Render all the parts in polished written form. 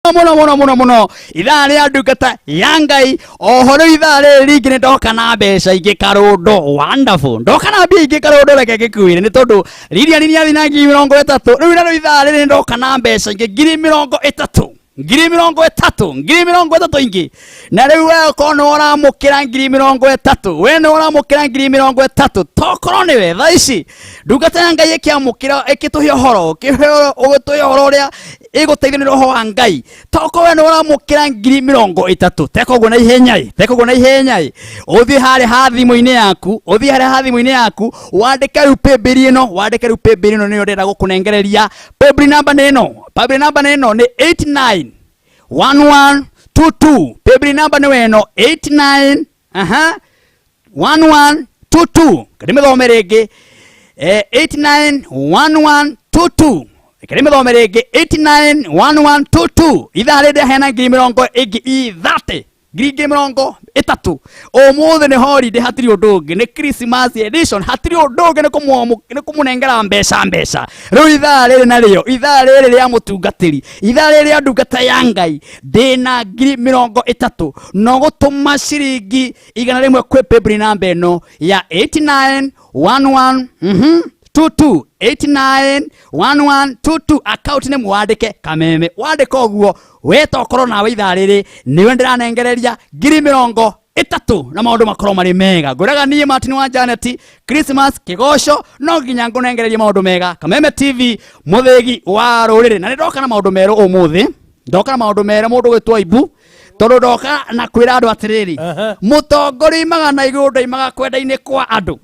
Mũno mũno mũno mũno ithaa rĩa ndungata ya Ngai. Oho rĩu ithaa rĩrĩ rĩngĩ nĩ ndoka na mbeca ingĩ karũndo, wonderful, ndoka na mbia ingĩ karũndo. Reke ngĩkuĩre nĩ tondũ Lilian nĩ athiĩ na 30,000. Rĩu narĩo ithaa rĩrĩ nĩ ndoka na mbeca ingĩ 30,000, 30,000, 30,000 ingĩ. Na rĩu we okorwo nĩ ũramũkĩra 30,000, we nĩ ũramũkĩra 30,000, tokorwo nĩwe thaa ici ndungata ya Ngai ĩkĩamũkĩra, ĩkĩtũhe ũhoro, ũgĩtũhe ũhoro ũrĩa ĩgũteithio nĩ roho wa Ngai. Tokorwo we nĩ ũramũkĩra 30,000, teka ũguo na ihenya ĩ, teka ũguo na ihenya ĩ, ũthiĩ harĩa ha thimũ-inĩ yaku, ũthiĩ harĩa ha thimũ-inĩ yaku, wandĩke rĩu paybill ĩno, wandĩke rĩu paybill ĩno nĩyo ndĩrenda gũkũnengereria. Paybill number nĩ ĩno, paybill number nĩ ĩno, nĩ 89 1122. Paybill number nĩ ĩno, 89 aha 1122. Ndĩmĩthome rĩngĩ, 891122. Ndĩmĩthome rĩngĩ, 891122. Ithaa rĩrĩ ndĩraheana ngiri mĩrongo ĩngĩ ithate, ngiri ingĩ 30. Ũmũthĩ nĩ holiday, hatirĩ ũndũ ũngĩ, nĩ Christmas edition, hatirĩ ũndũ ũngĩ, nĩ kũmũnengera mbeca mbeca. Rĩu ithaa rĩrĩ narĩo, ithaa rĩrĩ rĩa mũtungatĩri, ithaa rĩrĩ rĩa ndungata ya Ngai, ndĩna 30, no gũtũma ciringi 100 kwĩ paybill namba ĩno ya 8911 22, 891122. Account nĩ mwandĩke Kameme. Wandĩka ũguo, we tokorwo nawe ithaa rĩrĩ nĩwe ndĩranengereria 30,000 na maũndũ makorwo marĩ mega. Ngwĩraga niĩ Martin wa Janet, Christmas kĩgoco no nginya ngũnengererie maũndũ mega. Kameme TV, mũthĩgi wa rũrĩrĩ. Na nĩ ndoka na maũndũ merũ ũmũthĩ, ndoka na maũndũ merũ, mũndũ gwĩtwo Ibu, tondũ ndoka na kwĩra andũ atĩrĩrĩ, mũtongoria imaga na igũrũ, ndaimaga kwenda-inĩ kwa andũ,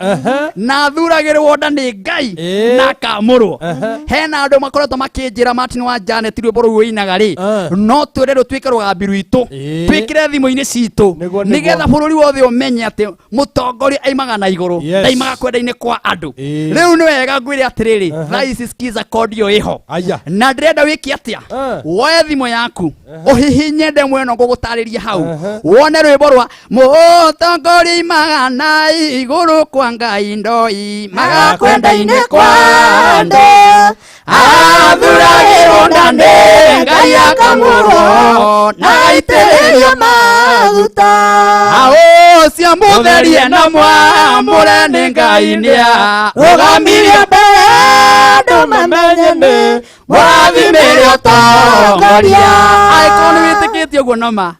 na thuragĩrwo nda nĩ Ngai na akamũrwo. Hena andũ makoretwo makĩnjĩra, Martin wa Janet, rwĩmbo rũu ũinaga rĩ, no twĩre rũtuĩke rũgambi rwitũ, twĩkĩre thimũ-inĩ citũ, nĩgetha bũrũri wothe ũmenye atĩ mũtongoria aimaga na igũrũ, ndaimaga kwenda-inĩ kwa andũ. Rĩu nĩ wega ngwĩre atĩrĩrĩ, thaa ici skiza kodio ĩho. Aya. Na ndĩrenda wĩke atĩa? Woe thimũ yaku, ũhihinye ndemwa ĩno ngũgũtarĩria hau, wone rwĩmbo rwa mũtongoria imaga na igũrũ kwa Ngai, ndoi maga kwenda-inĩ kwa andũ, athuragĩrwo nda nĩ Ngai, akamũrwo na agaitĩrĩrio maguta. Ũcio mũtherie na mwamũre nĩ Ngai nĩa rũgamirie mbere andũ mamenye nĩ mũrathimĩre ũtongoria. Angĩkorwo nĩ ũtongoria. wĩtĩkĩtie ũguo noma,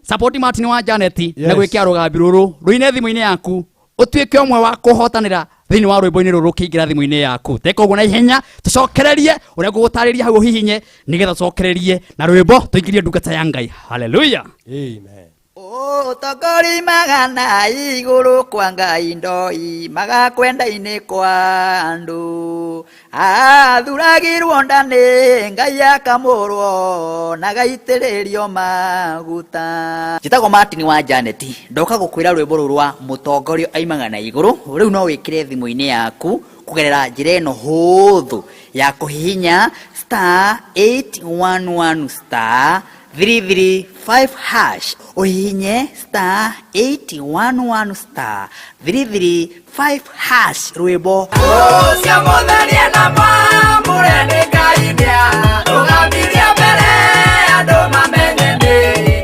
support Martin wa Janet na gwĩkĩra rũgambi rũrũ rũine thimũ-inĩ yaku, ũtuĩke ũmwe wa kũhotanĩra thĩinĩ wa rwĩmbo-inĩ rũrũ ũkĩingĩra thimũ-inĩ yaku. Teka ũguo na ihenya, tũcokererie ũrĩa ngũgũtarĩria hau, ũhihinye nĩgetha tũcokererie na rwĩmbo, tũingĩrie ndungata ya Ngai. Haleluya. Amen. Ũtongoria magana igũrũ kwa Ngai, ndoi magakwenda-inĩ kwa andũ, athuragĩrwo nda nĩ Ngai, akamũrwo na agaitĩrĩrio maguta. Njĩtagwo Martin wa Janet, ndoka gũkwĩra rwĩmbo rũrũ rwa mũtongoria aimaga na igũrũ rĩu no wĩkĩre thimũ-inĩ yaku kũgerera njĩra ĩno hũthũ ya kũhihinya star 811 star 335 hash. Ũhihinye star 811 star 335 hash, rwĩmbo ũcio mũtherie na mwamũre nĩ Ngai nĩa rũgamirie mbere andũ mamenye nĩ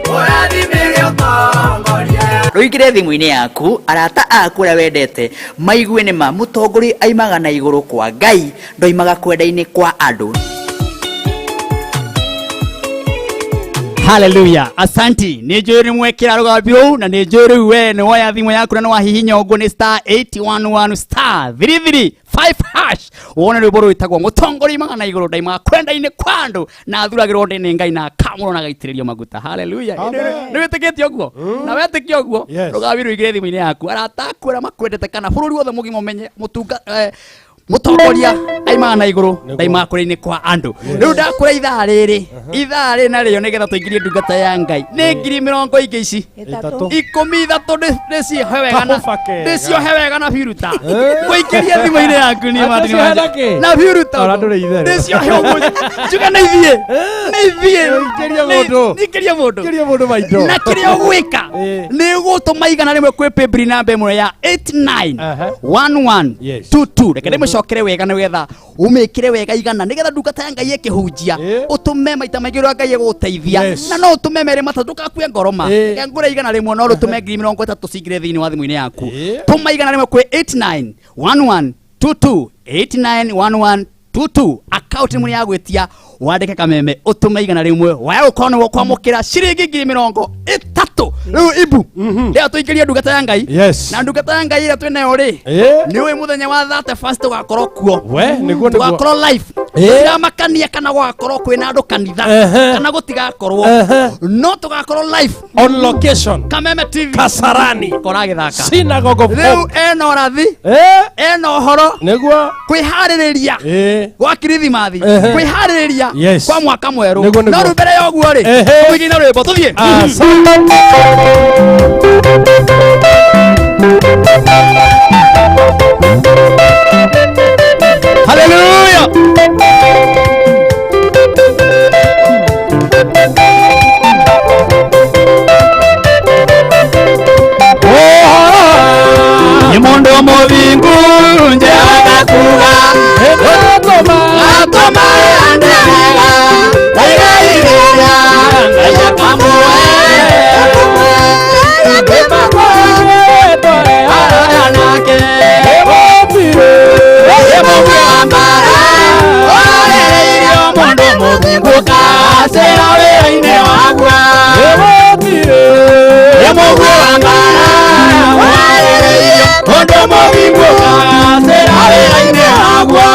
ũrathimĩre ũtongoria. Rũingĩre thimũ-inĩ yaku, arata aku arĩa wendete maigue nĩ ma mũtongoria aimaga na igũrũ kwa Ngai, ndoimaga kwenda-inĩ kwa andũ. Haleluya, asanti. Nĩ njũĩ nĩ mwekĩra rũgambi rũu, na nĩ njũĩ rĩu we nĩ woya thimũ yaku na nĩ wahihinya ũguo, nĩ star 811 star 335 hash, wone rwĩmbo rwĩtagwo mũtongoria imaga na igũrũ, ndaimaga kwenda-inĩ kwa andũ, na athuragĩrwo ndĩ nĩ Ngai na akamũrwo na agaitĩrĩrio maguta. Haleluya. Amen. Nĩ wĩtĩkĩtie ũguo na wetĩkia ũguo, rũgambi rũingĩre thimũ-inĩ yaku, arata aku arĩa makwendete kana bũrũri wothe mũgima ũmenye mũtunga mũtongoria aimaga na igũrũ, ndaimaga kũrĩa-inĩ kwa andũ. Rĩu ndakwĩra ithaa rĩrĩ, ithaa rĩrĩ narĩo nĩgetha tũingĩrie ndungata ya Ngai nĩ ngiri mĩrongo ingĩ ici 3. 13, ndĩciohe wega na Kahũba kega. ndĩciohe wega na biruta kũingĩria thimũ-inĩ yaku niĩ Atĩ Martin ũciohe Wanja. na kĩ? Na biruta Ona ndũrĩ itherũ. Ndĩciohe ũguo njuge nĩ ithiĩ, nĩ ithiĩ. Ingĩria mũndũ. Ingĩria mũndũ. Ingĩria mũndũ maitũ. Na kĩrĩa ũgwĩka nĩ gũtũma 100 kwĩ paybill namba ĩmwe ya 89 11 22. Reke ndĩmũcokerie. Ũmĩcokere wega nĩgetha ũmĩkĩre wega igana nĩgetha ndungata ya Ngai ĩkĩhunjia ũtũme maita maingĩ ũrĩa Ngai egũgũteithia. Na no ũtũme merĩ matatũ, ndũgakue ngoro ma. Reke ngũre 100 no rũtũme 30,000 cingĩre thĩinĩ wa thimũ-inĩ yaku. Tũma 100 kwĩ 891122, 891122, akaunti imwe ya gwĩtia, wandĩke Kameme, ũtũme 100, waya gũkorwo nĩwe ũkwamũkĩra ciringi 30,000. Rĩu ibu rĩo tũingĩrie ndungata ya Ngai. Na ndungata ya Ngai ĩrĩa twĩnayo rĩ, nĩ ũĩ mũthenya wa 31st tũgakorwo kuo. We, nĩguo nĩguo. Tũgakorwo live. Tũtiramakania kana gũgakorwo kwĩna andũ kanitha kana gũtigakorwo, no tũgakorwo live On location. Kameme TV, Kasarani. kora gĩthaka. Synagogue of Rĩu Hope. ena ũrathi, ena ũhoro kwĩharĩrĩria gwa kirithimathi, kwĩharĩrĩria kwa mwaka mwerũ. Nĩguo, nĩguo. No rĩu mbere ya ũguo rĩ, tũingĩ na rwĩmbo tũthiĩ. Asante. Haleluya. Nĩ mũndũ mũthingu njega kuga atũma andega ndaigairĩra Ngai akamũhe araya nake mũguĩ wa mbara warereirio mũndũ mũthingu kacĩra wĩra-inĩ wakwa. Nĩ mũguĩ wa mbara warereirio mũndũ mũthingu kacĩra wĩra-inĩ wakwa.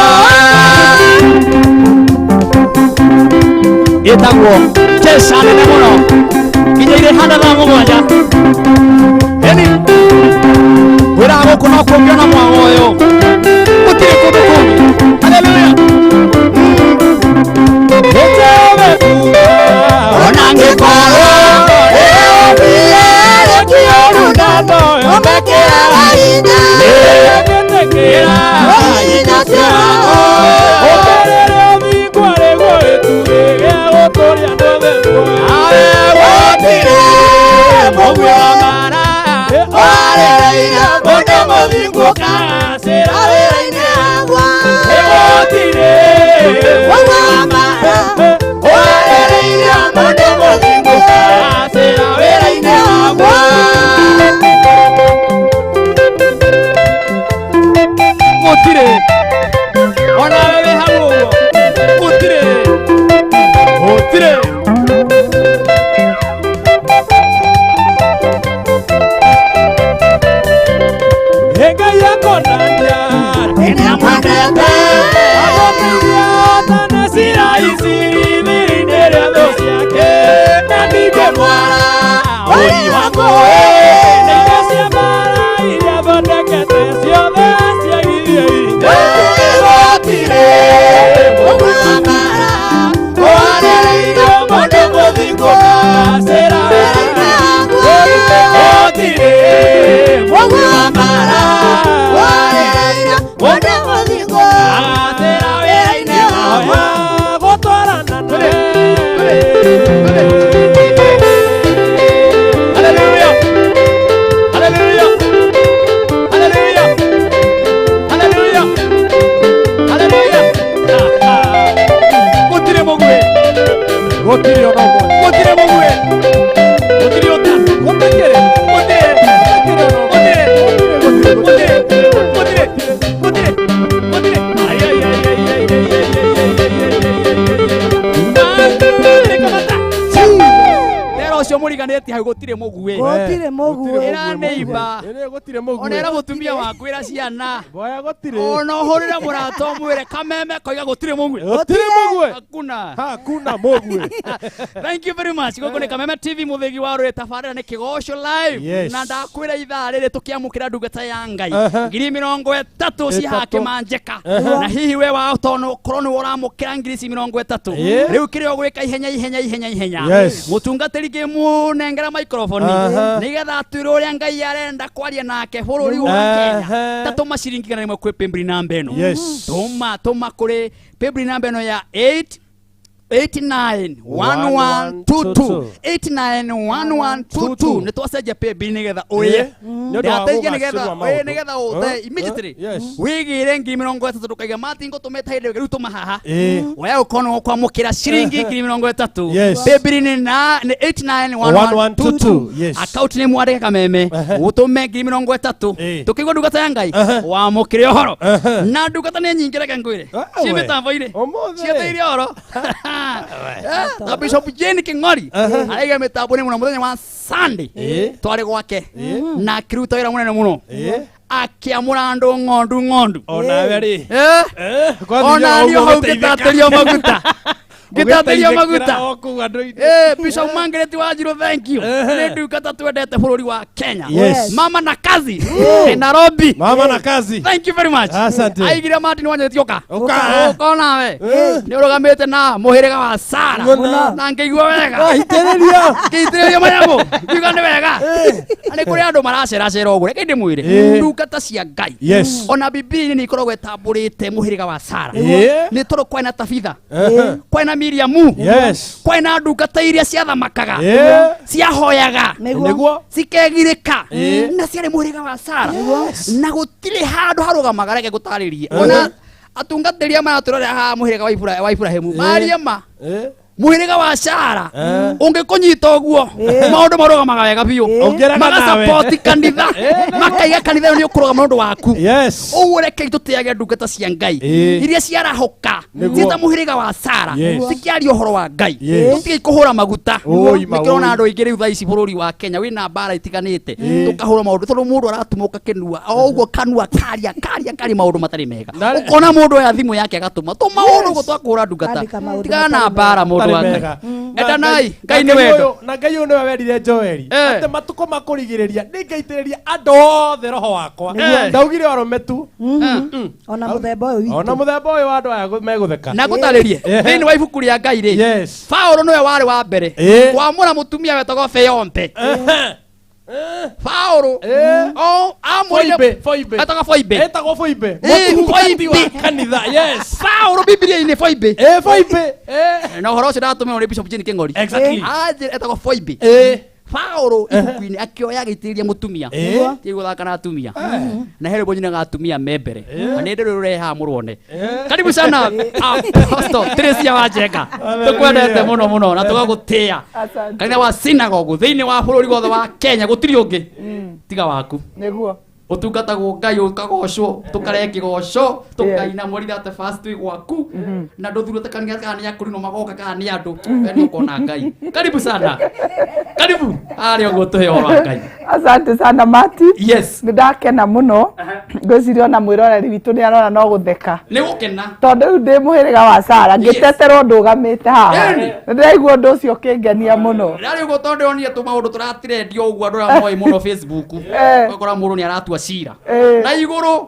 Ĩtagwo Jesha nene mũno nginya irĩ handa thaa mũgwanja ĩni wĩraga gũkũ no kũngĩona mwago ũyũ, gũtirĩ kũndũ kũngĩ. Haleluya. Ona ngĩkorwo Gũtirĩ onawe wĩ hau ũguo, gũtirĩ, gũtirĩ. Hallelujah. Hallelujah. Hallelujah. Hallelujah. Hallelujah. Gũtirĩ mũguĩ. Gũtirĩ ona ũmwe. Gũtirĩ mũguĩ. Gũtirĩ ũta. Gũtikĩrĩ. Gũtirĩ. Gũtikĩrĩ ona ũmwe. Gũtirĩ. Gũtirĩ. Gũtirĩ. Gũtirĩ. Gũtirĩ. Ai, ai, ai, ai, ai, ai, ai, ai, ai, ai, ai, ai, ai, ai, ai. Tera ũcio mũriganĩtie hau, gũtirĩ mũguĩ. Gũtirĩ mũguĩ. Ĩra neighbor. Ĩrĩ gũtirĩ mũguĩ. Ona ĩra mũtumia waku, ĩra ciana, Boya gũtirĩ. ona ũhũrĩre mũrata ũmwĩre Kameme koiga gũtirĩ mũguĩ. Gũtirĩ mũguĩ. Hakuna. Hakuna mũguĩ. Thank you very much. Gũkũ nĩ Kameme TV, mũthĩgi wa rũrĩ, tabarĩra nĩ Kĩgoco Live. Na ndakwĩra ithaa rĩrĩ tũkĩamũkĩra ndungata ya Ngai 30,000 cihaha Ĩtatũ. kĩmanjĩka. Na hihi we wa tondũ korwo nĩwe ũramũkĩra ngiri ici 30, rĩu kĩrĩa ũgwĩka ihenya ihenya ihenya ihenya, mũtungatĩri ngĩmũnengera microphone nĩgetha atwĩre ũrĩa Ngai arenda kwaria nake bũrũri wa Kenya. Ta tũma ciringi 100 kwĩ paybill namba ĩno. Tũma tũma kũrĩ paybill namba ĩno ya 8 891122 891122 nä twacenjia paybill nä getha å Ĩĩ. Nĩ ũndũ wa ndateithia nä getha gũgacĩrwa maũndũ. nä getha å the Eh, immediately eh, yes. wä gä re ngiri mä rongo ätatå ndå kaiga matingå tå meta hä ndä rä u tå mahaha Ĩĩ. woya gå korwo kwamå kä ra ciringi ngiri mä rongo ätatå Yes. paybill nä na nä 891122 Yes. akaunti nä mwandä ke kameme Ehe. å tå me ngiri mä rongo ätatå Ĩĩ. tå kä igua ndungata ya ngai Ehe. wamå kä re å horo Ehe. na ndungata nä nyingä reke ngwä re Ah, ciä we. mä tambo-inä Ũmũthĩ. ciätä å horo ta Bishop Jane King'ori araiga mä tambo-inä må no må thenya wa Sunday Ĩĩ. twarä gwake Ĩĩ. na akä ruta wä ra må nene må no Ĩĩ. akä amå ra andå ng'ondu ng'ondu Onawe rĩ. Eh, Eh, kwathiĩ ona o niå ũguo hau ũgĩteithĩka. ngä tatä rio maguta ngä tatä rio Ũgĩteithĩkĩra maguta o kũu andũ-inĩ. Eh, Bishop Margaret Wanjiru thank you Ehe. nä ndungata twendete bå rå ri wa Kenya Yes. mama na kazi in Nairobi Mama na kazi. thank you very much Asante. aigire Martin Wanyeti oka Ũka. ũka nawe Eh. nä å rå gamä te na må hä rä ga wa Sara Mũno. na ngä igua wega Wahitĩrĩria. ngä itä rä ria manyamå ngiuga nä wega na nä kå rä andå maraceracera å guo reke ndä mwä re Eh. ndungata cia ngai Yes. ona bibilia nä ikoragwo ĩtambå rä te må hä rä ga wa Sara Ĩĩ. nä tondå kwarĩ na Tabitha Ehe. kwarĩ na Miriamu Yes. kwarĩ na ndungata iria ciathamakaga Ĩĩ. ciahoyaga Nĩguo. Nĩguo. cikegirĩka Ĩĩ. na ciarĩ mũhĩrĩga wa Sara na gũtirĩ handũ harũgamaga reke ngũtarĩrie Ehe. ona atungatĩri aya maratũrorera haha mũhĩrĩga wa wa Iburahĩmu Ĩĩ. maria ma Ĩĩ. mũhĩrĩga wa Sara Eh. ũngĩkũnyita ũguo maũndũ marũgamaga wega biũ Ũngĩrega nawe. magasapoti kanitha makaiga kanitha ĩyo nĩ ũkũrũgama nĩ ũndũ waku Yes. ũguo rekei tũtĩage ndungata cia ngai Ĩĩ. iria ciarahũka Nĩguo. ciĩta mũhĩrĩga wa Sara Yes. cikiaria ũhoro wa ngai Yes. tũtige kũhũra maguta Oi, ma nĩkĩrona oi. andũ aingĩ rĩu thaa ici bũrũri wa Kenya wĩna mbara itiganĩte Ĩĩ. tũkahũra maũndũ tondũ mũndũ aratumũka kĩnua o ũguo kanua karia karia karia maũndũ matarĩ mega Na- ũkona mũndũ oya thimũ yake agatũma tũmaũndũ ũguo twakũhũra ndungata Andĩka maũndũ tigana na matarĩ mbara mũndũ wa Matarĩ ngai mega. endanai Na ngai nĩ wendo na ngai ũyũ nĩwe werire Joeli Eh. atĩ matukũ makũrigĩrĩria nĩngaitĩrĩria andũ othe roho wakwa Nĩguo. ndaugire arũme tu Ona mũthemba ũyũ ona witũ. mũthemba ũyũ wa andũ aya megũtheka na ngũtarĩrie Eh. thĩinĩ wa ibuku rĩa ngai rĩ Yes. Paũlũ nĩwe warĩ wa mbere Ĩĩ. kwamũra mũtumia wetagwo Feyonte Paũlũ Eh. o amũrire Foibe, Foibe. etagwo Foibe etagwo Foibe Ĩĩ, mũtungati wa Foibe. kanitha yes Paũlũ Bibilia-inĩ Foibe ĩ Foibe ĩ na ũhoro ũcio ndatũmĩrwo nĩ Bishop Jane Kĩng'ori exactly anjĩra etagwo Foibe ĩ Paũlũ ibuku-inĩ akĩoya agĩitĩrĩria mũtumia Ĩĩ. ti gũthaka na atumia na he rwĩmbo nyinaga atumia me mbere na nĩ ndĩrĩ rũrehaga mũrwone karibu sana Apostle Teresia Wanjenga tũkwendete mũno mũno na tũgagũtĩa Asante. kanitha wa synagogue thĩinĩ wa bũrũri wothe wa Kenya gũtirĩ ũngĩ tiga waku Nĩguo. ũtungatagwo ngai ũkagocwo tũkarehe kĩgoco tũkaina mweri thate first twĩ gwaku na ndũthurĩte kanitha kana nĩ akũrinwo magoka kana nĩ andũ we nĩ ũkona ngai karibu sana karibu harĩa ũguo tũhe ũhoro wa ngai Asante sana Martin. yes Nĩ ndakena mũno ngwĩciria ona mwĩroreri witũ nĩ arona no gũtheka nĩ gũkena tondũ rĩu ndĩ mũhĩrĩga wa Sara ngĩteterwo ndũgamĩte haha Ĩni. nĩ ndĩraigua ũndũ ũcio ũkĩngenia mũno rarĩ ũguo tondũ ndĩronire tũmaũndũ tũratirendio ũguo andũ arĩa moĩ mũno Facebook Eh. ũgakora mũndũ nĩ aratua cira Eh. na igũrũ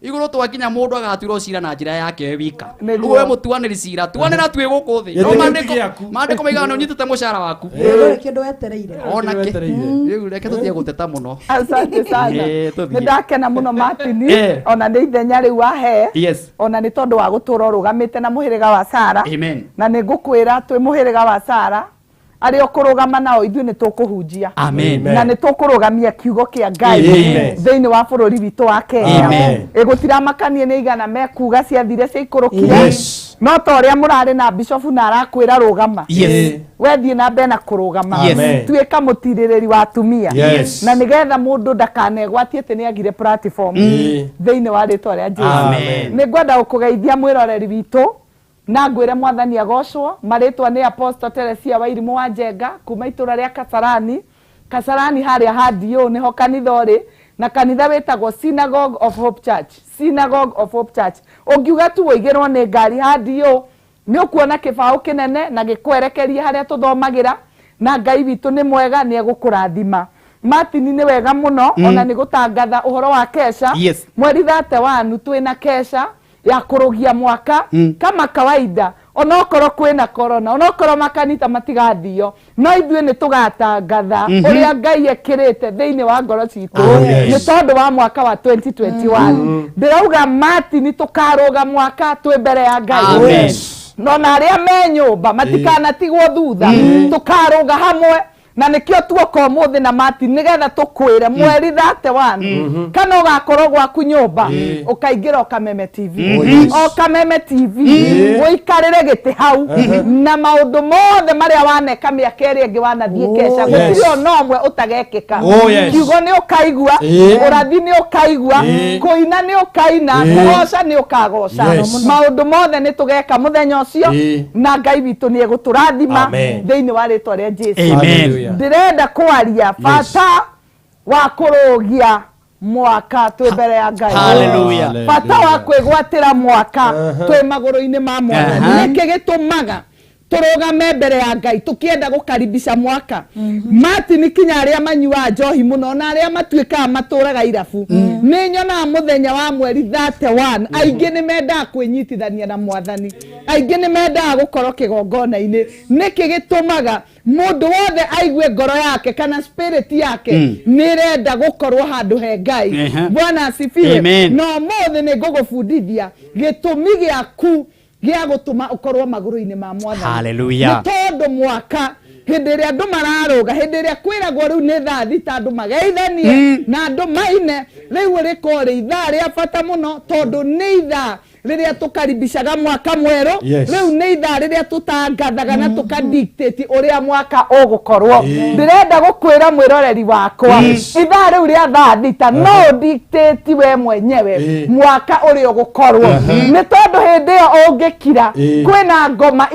igũrũ twakinya mũndũ agatuĩrwo cira na njĩra yake we wika Nĩguo. ũguo we mũtuanĩri cira tuanĩra twĩ gũkũ thĩ no Gĩtĩ maandĩko gĩaku. maandĩko maigaga nĩ ũnyitĩte mũcara waku Gũtirĩ kĩndũ wetereire. ona kĩ Wetereire. rĩu reke tũtige gũteta mũno Asante sana Eh, tũthiĩ. nĩ ndakena mũno Martin Eh. ona nĩ ithenya rĩu wahe yes ona nĩ tondũ wa gũtũra ũrũgamĩte na mũhĩrĩga wa Sara amen na nĩ ngũkwĩra twĩ mũhĩrĩga wa Sara arĩa ũkũrũgama nao ithuĩ nĩ tũkũhunjia amen Amen. na nĩ tũkũrũgamia kiugo kĩa Ngai Amen. thĩinĩ wa bũrũri witũ wa Kenya Amen. ĩ gũtiramakanie nĩ igana mekuga ciathire ciaikũrũkire Yes. no ta ũrĩa mũrarĩ na bishofu na arakwĩra rũgama yes wethiĩ na mbere na kũrũgama Yes. Amen. tuĩka mũtirĩrĩri wa atumia Yes. na nĩgetha mũndũ ndakanegwatie atĩ nĩ agire platform Mm. thĩinĩ wa rĩtwa rĩa Jesu Amen. nĩ ngwenda gũkũgeithia mwĩroreri witũ na ngwĩre mwathani agocwo marĩtwa nĩ Apostle Teresia Wairimũ wa Njenga kuma itũra rĩa Kasarani Kasarani harĩa handio nĩho kanitha ũrĩ na kanitha wĩtagwo Synagogue of Hope Church Synagogue of Hope Church ũngiuga tu ũigĩrwo nĩ ngari handio nĩ ũkuona kĩbaũ kĩnene na gĩkwerekeria harĩa tũthomagĩra na ngai witũ nĩ mwega nĩ egũkũrathima Martin nĩ wega mũno ona nĩ gũtangatha ũhoro wa kesha Yes. mweri thate wanu twĩna kesha ya kũrũgia mwaka kama kawaida onokorwo kwĩna corona onokorwo makanitha matigathio no ithuĩ nĩ tũgatangatha ũrĩa ngai ekĩrĩte thĩinĩ wa ngoro citũ Oh, yes. nĩ tondũ wa mwaka wa 2021 ndĩrauga Martin tũkarũga mwaka twĩ mbere ya ngai Amen. No na arĩa me nyũmba matikanatigwo thutha, tũkarũga hamwe na nĩkĩo tuoka ũmũthĩ na Martin nĩgetha tũkwĩre mweri 31 kana ũgakorwo gwaku nyũmba ũkaingĩra o Kameme TV, Oh, yes. o Kameme TV, ũikarĩre gĩtĩ hau na maũndũ mothe marĩa waneka mĩaka ĩrĩa ĩngĩ wanathiĩ keca, Yes. gũtirĩ ona ũmwe ũtagekĩka. Oh, yes. Kiugo nĩ ũkaigua, ũrathi nĩ ũkaigua, kũina nĩ ũkaina, kũgoca nĩ ũkagoca. Yes. Maũndũ mothe nĩ tũgeka mũthenya ũcio na Ngai witũ nĩ egũtũrathima Amen. thĩinĩ wa rĩtwa rĩa Jesu. Amen. Hallelujah. Ndĩrenda kwaria bata wa kũrũgia mwaka twĩ mbere ya Ngai. Hallelujah. Bata wa kwĩgwatĩra mwaka twĩ magũrũ-inĩ ma Mwathani. Nĩkĩ gĩtũmaga tũrũgame mbere ya Ngai tũkĩenda gũkaribisha mwaka? Martin, kinya arĩa manyuaga njohi mũno na arĩa matuĩkaga matũraga irabu, nĩ nyonaga mũthenya wa mweri 31 aingĩ nĩ mendaga kwĩnyitithania na Mwathani, aingĩ nĩ mendaga gũkorwo kĩgongona-inĩ. Nĩkĩ gĩtũmaga mũndũ wothe aigue ngoro yake kana spirit yake nĩ ĩrenda gũkorwo handũ he Ngai? Bwana asifiwe. Amen. Na ũmũthĩ nĩ ngũgũbundithia gĩtũmi gĩaku gĩa gũtũma ũkorwo magũrũ-inĩ ma Mwathani. Hallelujah. Nĩ tondũ mwaka hĩndĩ ĩrĩa andũ mararũga, hĩndĩ ĩrĩa kwĩragwo rĩu nĩ thaa thita andũ mageithanie na andũ maine, rĩu rĩkorwo rĩ ithaa rĩa bata mũno tondũ nĩ ithaa rĩrĩa tũkaribicaga mwaka mwerũ. Yes. Rĩu nĩ ithaa rĩrĩa tũtangathaga na tũkadictate ũrĩa mwaka ũgũkorwo. Ndĩrenda gũkwĩra mwĩroreri wakwa, ithaa rĩu rĩa thaa thita no ũdictate we mwenyewe mwaka ũrĩa ũgũkorwo, nĩ tondũ hĩndĩ ĩyo ũngĩkira, kwĩna ngoma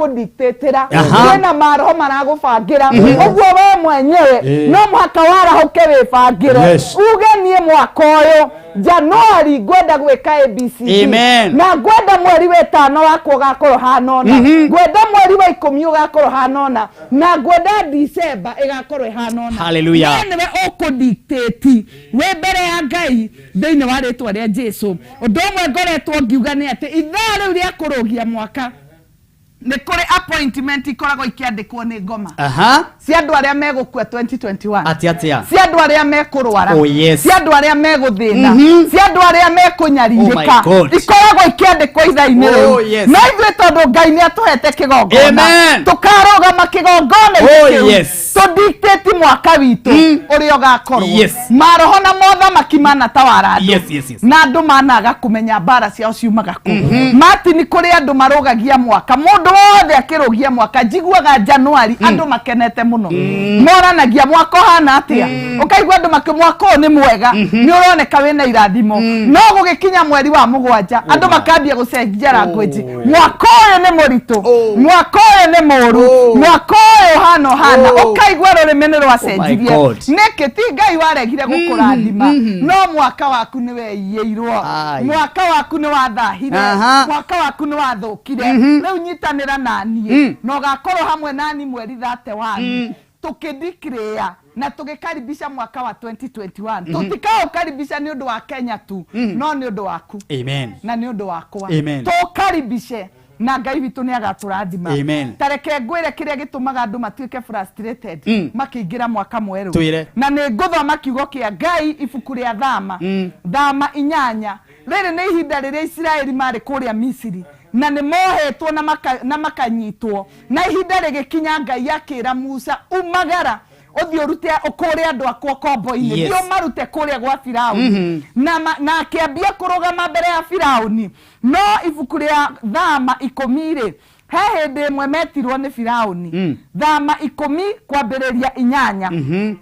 irakũdictatĩra, kwĩna maroho maragũbangĩra. Ũguo we mwenyewe no mũhaka warahũke wĩbangĩre, uge niĩ mwaka ũyũ Januari ngwenda gwĩka ABCD. Amen. Na ngwenda mweri wetano wakwa ũgakorwo hana ũna, ngwenda mweri wa ikũmi ũgakorwo hana ũna, na ngwenda December ĩgakorwo ĩhana ũna. Hallelujah. We nĩwe ũkũdictate wĩ mbere ya Ngai thĩinĩ wa rĩtwa rĩa Jesu. Ũndũ ũmwe ngoretwo ngiuga nĩ atĩ ithaa rĩu rĩa kũrũgia mwaka nĩ kũrĩ appointment ikoragwo ikĩandĩkwo nĩ ngoma cia andũ arĩa megũkua 2021, Atia atia. cia andũ arĩa mekũrwara, Oh, yes. cia andũ arĩa megũthĩna, cia andũ arĩa Oh mekũnyarirĩka, my God. ikoragwo ikĩandĩkwo ithaa-inĩ Oh, rĩu. yes. No ithuĩ tondũ Ngai nĩ atũhete kĩgongona, Amen. tũkarũgama kĩgongona-inĩ Oh, kĩu, yes. tũdictate mwaka witũ ũrĩa ũgakorwo. Maroho na mothamaki manatawara andũ Yes. na andũ managa kũmenya mbara ciao ciumaga kũ. Martin, kũrĩ andũ marũgagia mwaka, mũndũ wothe akĩrũgia mwaka njiguaga Januari andũ makenete mũno, moranagia mwaka ũhana atĩa, ũkaigua andũ makĩ mwaka ũyũ nĩ mwega, nĩ ũroneka wĩna irathimo. No gũgĩkinya mweri wa mũgwanja andũ makambia gũcenjia language, mwaka ũyũ nĩ mũritũ, mwaka ũyũ nĩ mũru, mwaka ũyũ ũhana ũhana, ũkaigua rũrĩmĩ nĩ rwacenjirie. God. Nĩkĩ? Ti Ngai waregire gũkũrathima, no mwaka waku nĩ weiyĩirwo, Ai. mwaka waku nĩ wathahire, mwaka waku nĩ wathũkire. Rĩu nyitanĩra naniĩ na ũgakorwo hamwe nani mweri 31 tũkĩdeclare na tũgĩkaribisha mwaka wa 2021. Tũtikaũkaribisha nĩ ũndũ wa Kenya tu, no nĩ ũndũ waku Amen. na nĩ ũndũ wakwa. Amen. Tũkaribishe na Ngai witũ nĩ agatũrathima. Amen. Ta reke ngwĩre kĩrĩa gĩtũmaga andũ matuĩke frustrated makĩingĩra mwaka mwerũ. Twĩre. Na nĩ ngũthoma kiugo kĩa Ngai, ibuku rĩa Thama, Thama 8. Rĩrĩ nĩ ihinda rĩrĩa Isiraeli marĩ kũrĩa Misiri na nĩ mohetwo na makanyitwo, na ihinda rĩgĩkinya Ngai akĩra Musa, umagara ũthiĩ ũrute ũkũre andũ akwa kombo-inĩ. Thiĩ ũmarute kũrĩa gwa Firaũni. Na akĩambia kũrũgama mbere ya Firaũni. No ibuku rĩa Thama 10 rĩ, he hĩndĩ ĩmwe metirwo nĩ Firaũni. Thama 10 kwambĩrĩria 8,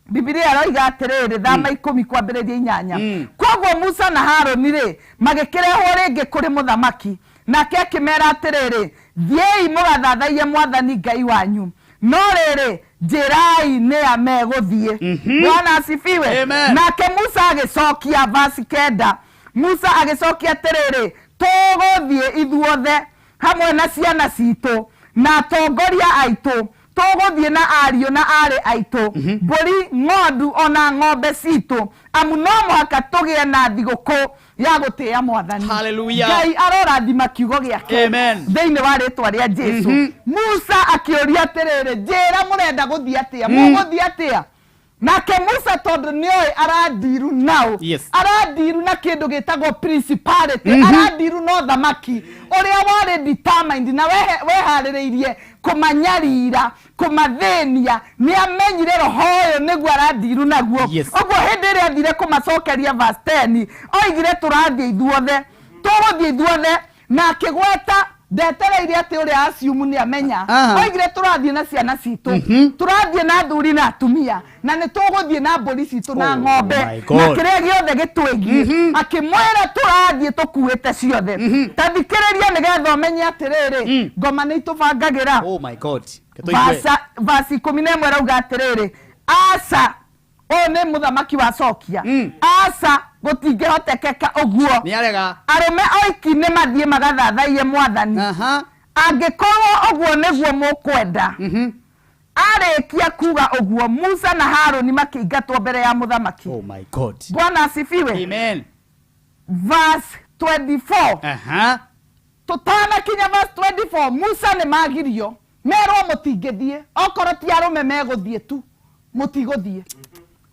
Bibilia ĩroiga atĩrĩrĩ, Thama 10 kwambĩrĩria 8: koguo Musa na Harũni rĩ magĩkĩrehwo rĩngĩ kũrĩ mũthamaki, nake akĩmera atĩrĩrĩ, thiĩi mũgathathaiye Mwathani Ngai wanyu, no rĩrĩ njĩrai nĩa megũthiĩ. Bwana asifiwe. Amen. Nake Musa agĩcokia, vasi 9, Musa agĩcokia atĩrĩrĩ, tũgũthiĩ ithuothe hamwe na ciana citũ na atongoria aitũ, tũgũthiĩ na ariũ na arĩ aitũ, mbũri, ng'ondu ona ng'ombe citũ, amu no mũhaka tũgĩe na thigũkũ ya gũtĩĩa Mwathani. Hallelujah. Ngai arorathima kiugo gĩake Amen. thĩinĩ wa rĩtwa rĩa Jesu. Musa akĩũria atĩrĩrĩ, njĩra mũrenda gũthiĩ atĩa, mũgũthiĩ atĩa? Nake Musa tondũ nĩoĩ arandiru nao, arandiru na kĩndũ gĩtagwo principality, arandiru na ũthamaki ũrĩa warĩ determined na weharĩrĩirie kũmanyarira, kũmathĩnia. Nĩ amenyire roho ũyũ nĩguo arandiru naguo. Ũguo hĩndĩ ĩrĩa athire kũmacokeria, verse 10, oigire tũrathiĩ ithuothe, tũgũthiĩ ithuothe, na akĩgweta ndetereire atĩ ũrĩa assume nĩ amenya. Oigire tũrathiĩ na ciana citũ, tũrathiĩ na athuri na atumia, na nĩ tũgũthiĩ na mbũri citũ na Oh ng'ombe my God. na kĩrĩa gĩothe gĩtwĩgiĩ. Akĩmwĩra tũrathiĩ tũkuĩte ciothe. Ta thikĩrĩria nĩgetha ũmenye atĩrĩrĩ, ngoma nĩ itũbangagĩra. Oh my God. Reke tũigue. Verse 11 ĩrauga atĩrĩrĩ, aca, ũyũ nĩ mũthamaki wacokia, aca, gũtingĩhotekeka ũguo. Nĩ arega. Arũme oiki nĩ mathiĩ magathathaiye mwathani. Angĩkorwo ũguo nĩguo mũkwenda. Arĩkia kuga ũguo, Musa na Harũni makĩingatwo mbere ya mũthamaki. Oh my God. Bwana asifiwe. Amen. Verse 24. Tũtanakinya verse 24, Musa nĩ magirio, merwo mũtingĩthiĩ, okorwo ti arũme megũthiĩ tu, mũtigũthiĩ.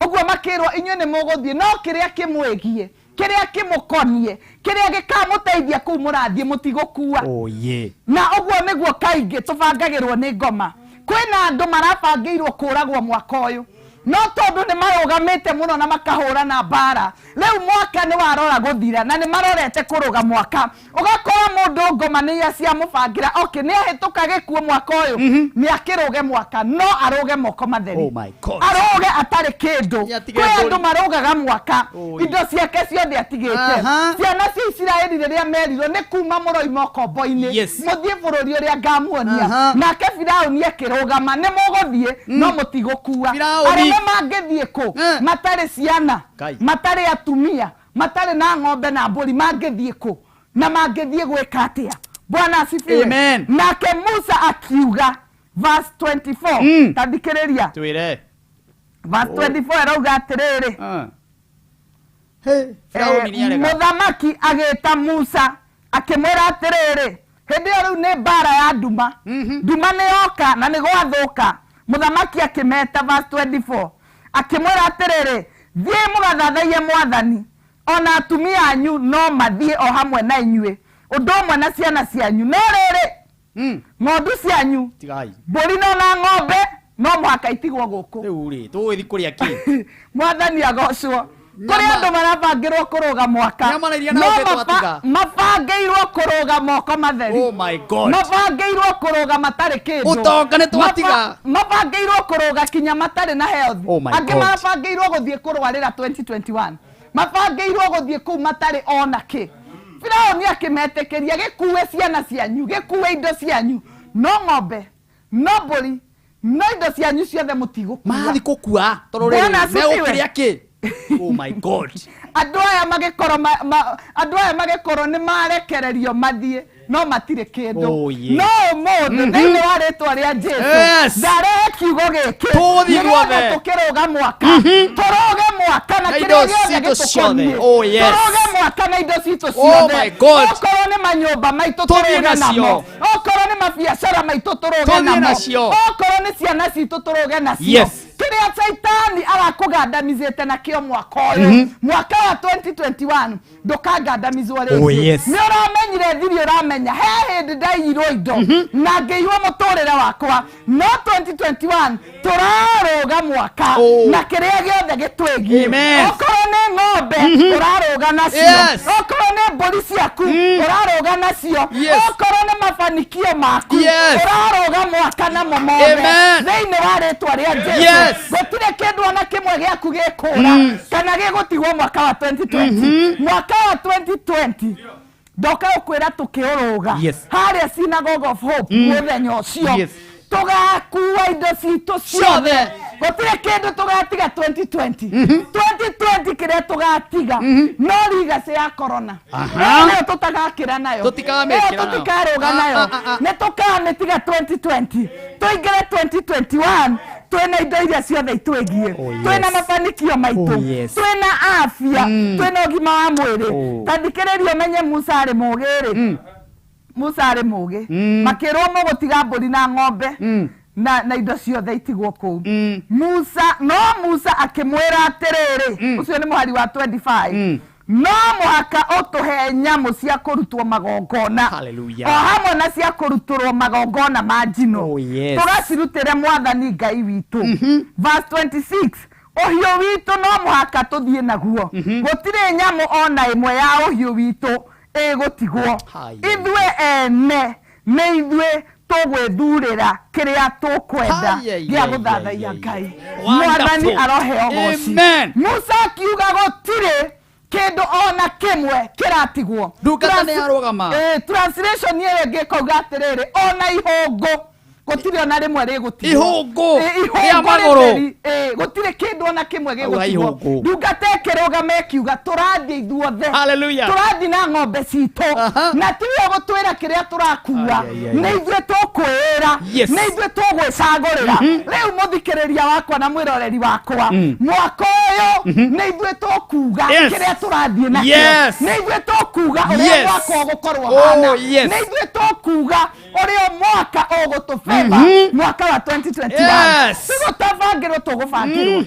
Ũguo makĩrwo inyuĩ nĩ mũgũthiĩ, no kĩrĩa kĩmwĩgiĩ, kĩrĩa kĩmũkoniĩ, kĩrĩa gĩkamũteithia kũu mũrathiĩ, mũtigũkua. Oh yeah. Na ũguo nĩguo kaingĩ tũbangagĩrwo nĩ ngoma. Kwĩna andũ marabangĩirwo kũragwo mwaka ũyũ, no tondũ nĩ marũgamĩte mũno na makahũrana mbara, rĩu mwaka nĩ warora gũthira na nĩ marorete kũrũga mwaka. Ũgakora mũndũ ngoma nĩ iria ciamũbangĩra, okay, nĩ ahĩtũka gĩkuũ mwaka ũyũ, nĩ akĩrũge mwaka, no arũge moko matheri. Oh my God. Arũge atarĩ kĩndũ. Nĩ atige Kwĩ andũ mbũri. marũgaga mwaka Oi. indo ciake ciothe atigĩte. Ciana cia Isiraeli rĩrĩa merirwo nĩ kuma mũroima ũkombo-inĩ, mũthiĩ bũrũri ũrĩa ngamuonia, nake Firaũni akĩrũgama, nĩ mũgũthiĩ no mũtigũkua. Firaũni. Arũme mangĩthiĩ kũ matarĩ ciana, Ngai. matarĩ atumia, matarĩ na ng'ombe na mbũri? Mangĩthiĩ kũ na mangĩthiĩ gwĩka atĩa? Bwana asifiwe. Amen. Nake Musa akiuga, verse 24, ta thikĩrĩria. Twĩre. Verse 24 ĩrauga atĩrĩrĩ, Hey, Firaũni nĩ arega. Mũthamaki agĩta Musa akĩmwĩra atĩrĩrĩ, hĩndĩ ĩyo rĩu nĩ mbara ya nduma, nduma nĩ yoka na nĩ gwathũka. Mũthamaki akĩmeta, verse 24, akĩmwĩra atĩrĩrĩ, thiĩ mũgathathaiye mwathani, ona atumia anyu no mathiĩ o hamwe na inyuĩ, ũndũ ũmwe na ciana cianyu, no rĩrĩ, ng'ondu cianyu, Tigai. mbũri no na ng'ombe no mũhaka itigwo gũkũ. Rĩu rĩ, tũgũgĩthiĩ kũrĩa kĩ? Mwathani agocwo. Kũrĩ Nyama. andũ marabangĩrwo kũrũga mwaka, Nyama na iria na no ng'ombe twatiga. mabangĩirwo kũrũga moko matheri. Oh my God. Mabangĩirwo kũrũga matarĩ kĩndũ. Ũtonga nĩ twatiga. Mabangĩirwo kũrũga kinya matarĩ na health. Oh my Angĩ God. mabangĩirwo gũthiĩ kũrwarĩra 2021, mabangĩirwo gũthiĩ kũu matarĩ ona kĩ. Firaũni akĩmetĩkĩria, gĩkue ciana cianyu, gĩkue indo cianyu, no ng'ombe, no mbũri, no indo cianyu ciothe mũtigũkua. Mathi kũkua tondũ Bwana rĩrĩ, asifiwe. megũkĩrĩa kĩ? Oh my God. Andũ aya magĩkorwo andũ aya magĩkorwo nĩ marekererio mathiĩ, no matirĩ kĩndũ. Oh, yeah. No ũmũthĩ, thĩinĩ wa rĩtwa rĩa Jesu, ndarehe kiugo gĩkĩ Tũgũthiĩ nĩgetha guothe. tũkĩrũga mwaka, tũrũge mwaka na Na kĩrĩa indo gĩothe citũ ciothe. gĩtũkoniĩ. Oh, yes. Tũrũge mwaka na indo citũ Oh ciothe. my God. Okorwo nĩ manyũmba maitũ, Tũthiĩ tũrũge nacio. namo. Okorwo nĩ mabiacara maitũ, tũrũge Tũthiĩ namo. nacio. Okorwo nĩ ciana citũ, tũrũge nacio. Kĩrĩa caitani arakũgandamizĩte nakĩo mwaka ũyũ, mwaka wa 2021, ndũkangandamizwo rĩngĩ. Oh, yes. Nĩ ũramenyire thiri, ũramenya he hĩndĩ ndaiyirwo indo na ngĩiywo mũtũrĩre wakwa, no 2021 tũrarũga mwaka na kĩrĩa gĩothe gĩtwĩgiĩ. Amen. Okorwo nĩ ng'ombe, ũrarũga nacio. Okorwo nĩ mbũri ciaku, ũrarũga nacio. Okorwo nĩ mafanikio maku, ũrarũga mwaka namo mothe. Amen. Thĩinĩ wa rĩtwa rĩa Jesu, gũtirĩ kĩndũ ona kĩmwe gĩaku gĩkũra kana gĩgũtigwo mwaka wa 2020. Mwaka wa 2020 ndoka gũkwĩra tũkĩũrũga harĩa Synagogue of Hope mũthenya ũcio, tũgakua indo citũ ciothe. Ciothe. Gũtirĩ kĩndũ tũgatiga 2020. 2020 kĩrĩa tũgatiga no legacy ya corona. Ĩyo nĩyo tũtagakĩra nayo. Tũtikamĩkĩra Ĩyo nayo. tũtikarũga nayo. Nĩ tũkamĩtiga 2020, tũingĩre 2021 twĩna indo iria ciothe itwĩgiĩ, twĩna mafanikio maitũ, twĩna afya, twĩna ũgima wa mwĩrĩ. Ta thikĩrĩria ũmenye Musa arĩ mũgĩ rĩ, Musa arĩ mũgĩ. Makĩrwo mũgũtiga mbũri na ng'ombe. na indo ciothe itigwo kũu. Musa no Musa akĩmwĩra atĩrĩrĩ, ũcio nĩ mũhari wa 25, no mũhaka ũtũhe nyamũ cia kũrutwo magongona Hallelujah. o hamwe na cia kũrutũrwo magongona ma njino, Oh, yes. tũgacirutĩre mwathani Ngai witũ. Verse 26, ũhiũ witũ no mũhaka tũthiĩ naguo, gũtirĩ nyamũ ona ĩmwe ya ũhiũ witũ ĩgũtigwo. Haya. Ithuĩ ene nĩ ithuĩ tũgwĩthurĩra kĩrĩa tũkwenda Haya, gĩa ya, gũthathaiya ya, ya. Ngai. Wonderful. Mwathani aroheo goci. Amen. Musa akiuga gũtirĩ kĩndũ ona kĩmwe kĩratigwo. Ndungata nĩ yarũgama. Translation ĩyo ĩngĩ ĩkauga atĩrĩrĩ, ona ihũngũ gũtirĩ ona rĩmwe rĩgũtigwo. Ihũngũ Ihũngũ rĩa magũrũ. rĩtheri, gũtirĩ kĩndũ ona kĩmwe Auga gĩgũtigwo. ihũngũ. Ndungata ĩkĩrũgama ĩkiuga tũrathiĩ ithuothe, Hallelujah. tũrathiĩ na ng'ombe citũ, Aha. na tiwe ũgũtwĩra kĩrĩa tũrakua, Ai, ai, ai, nĩ ai. ithuĩ tũkwĩra, Yes. nĩ ithuĩ tũgwĩcagũrĩra. Rĩu mũthikĩrĩria wakwa na mwĩroreri wakwa, mwaka ũyũ nĩ ithuĩ tũkuga Yes. kĩrĩa tũrathiĩ nakĩo, Yes. nĩ ithuĩ tũkuga ũrĩa Yes. mwaka ũgũkorwo Oh, hana, yes. nĩ ithuĩ tũkuga ũrĩa mwaka ũgũtũbeba, mwaka wa 2021. Yes. Tigũtabangĩrwo, tũgũbangĩrwo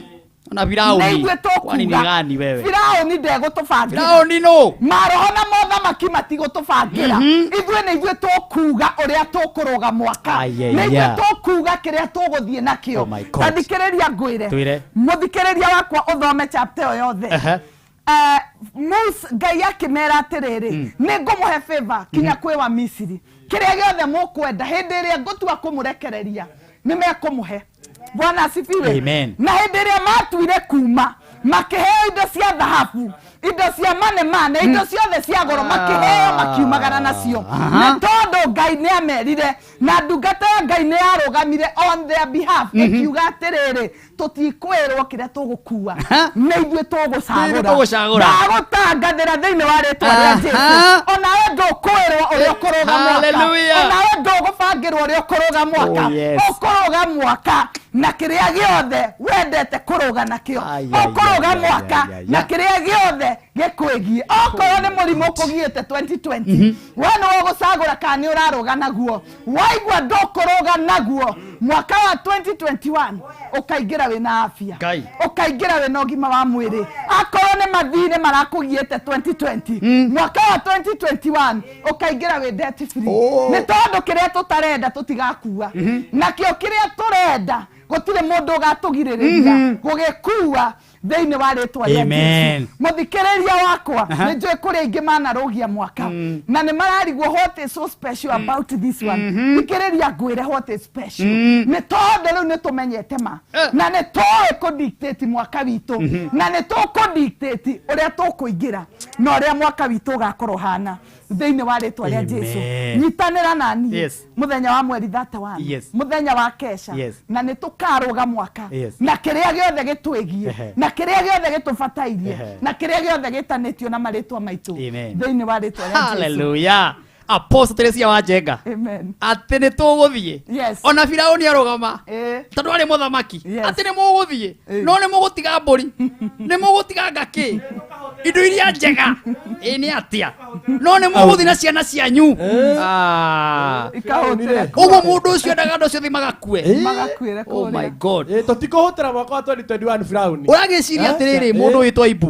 Na nĩ Firauni. ithuĩ Kwani ni tũkuga. gani wewe? Firauni ndegũtũbangĩra. Firauni no. Maroho na mothamaki matigũtũbangĩra, ithuĩ nĩ ithuĩ tũkuga ũrĩa tũkũrũga mwaka, Ai, ai, nĩ ithuĩ ai. tũkuga kĩrĩa tũgũthiĩ nakĩo. Oh my God. Ta thikĩrĩria ngwĩre, Twĩre. mũthikĩrĩria wakwa, ũthome chapter ĩyo yothe. Ehe. Musa Ngai akĩmera atĩrĩrĩ, nĩ ngũmũhe favor kinya kwĩ wa Misiri, kĩrĩa gĩothe mũkwenda hĩndĩ ĩrĩa ngũtua kũmũrekereria nĩ mekũmũhe. Bwana asifiwe. Amen. Na hĩndĩ ĩrĩa matuire kuma makĩheo indo cia thahabu, indo cia manemane, indo ciothe cia goro makĩheo, makiumagara nacio, Aha. nĩ tondũ Ngai nĩ amerire, na ndungata ya Ngai nĩ yarũgamire on their behalf ĩkiuga atĩrĩrĩ, tũtikwĩrwo kĩrĩa tũgũkua, Aha. nĩ ithuĩ Nĩ ithuĩ tũgũcagũra. tũgũcagũra. Ndagũtangathĩra thĩinĩ wa rĩtwa rĩa Aha. Jesu, onawe ndũkwĩrwo ũrĩa ũkũrũga mwaka, Hallelujah. onawe ndũgũbangĩrwo ũrĩa ũkũrũga mwaka. Oh, yes. Ũkũrũga mwaka na kĩrĩa gĩothe wendete kũrũga nakĩo, Ai, ai, ũkũrũga ai, ai, mwaka ai, ai, na ai. kĩrĩa gĩothe gĩkwĩgiĩ. Okorwo nĩ mũrimũ ũkũgiĩte 2020, we nĩwe ũgũcagũra kana nĩ ũrarũga naguo. Waigua ndũkũrũga naguo, mwaka wa 2021 ũkaingĩra wĩna afya, Ngai. ũkaingĩra wĩna ũgima wa mwĩrĩ. Akorwo nĩ mathirĩ marakũgiĩte 2020, mwaka wa 2021 ũkaingĩra wĩ debt free, nĩ tondũ kĩrĩa tũtarenda tũtigakua nakĩo, kĩrĩa tũrenda gũtirĩ mũndũ ũgatũgirĩrĩria gũgĩkua thĩinĩ wa rĩtwa rĩa Amen. Jesu. Mũthikĩrĩria wakwa, Aha. nĩ njũĩ kũrĩ aingĩ manarũgia mwaka na nĩ mararigwo what is so special about this one. Thikĩrĩria ngwĩre what is special, nĩ tondũ rĩu nĩ tũmenyete ma, Eh. na nĩ tũĩ kũdictate mwaka witũ, na nĩ tũkũdictate ũrĩa tũkũingĩra na ũrĩa mwaka witũ ũgakorwo hana thĩinĩ wa rĩtwa rĩa Jesu. Amen. Nyitanĩra nani Yes. mũthenya wa mweri 31, Yes. mũthenya wa kesha, Yes. na nĩ tũkarũga mwaka Yes. na kĩrĩa gĩothe gĩtwĩgiĩ, Ehe. na kĩrĩa gĩothe gĩtũbatairie, Ehe. na kĩrĩa gĩothe gĩtanĩtio na marĩtwa maitũ Amen. thĩinĩ wa rĩtwa rĩa Jesu. Hallelujah. Apostle Teresia wa Njenga. Amen. Atĩ nĩ tũgũthiĩ. Yes. Ona Firauni arũgama. Ĩĩ. Tondũ arĩ mũthamaki. Yes. Atĩ nĩ mũgũthiĩ. Ĩĩ. No nĩ mũgũtiga mbũri. Nĩ mũgũtiga ngakĩ. Indo iria njega. Ĩ nĩ atĩa? No nĩ mũgũthiĩ na ciana cianyu. Ah. Ikahũtĩra Ũguo mũndũ ũcio endaga andũ acio othe magakue. magakuĩre Oh my kũrĩa. God. Tũtikũhũtĩra mwaka wa 2021 Firauni. Ũragĩciria atĩrĩrĩ, Eh. mũndũ wĩtwo Ibu,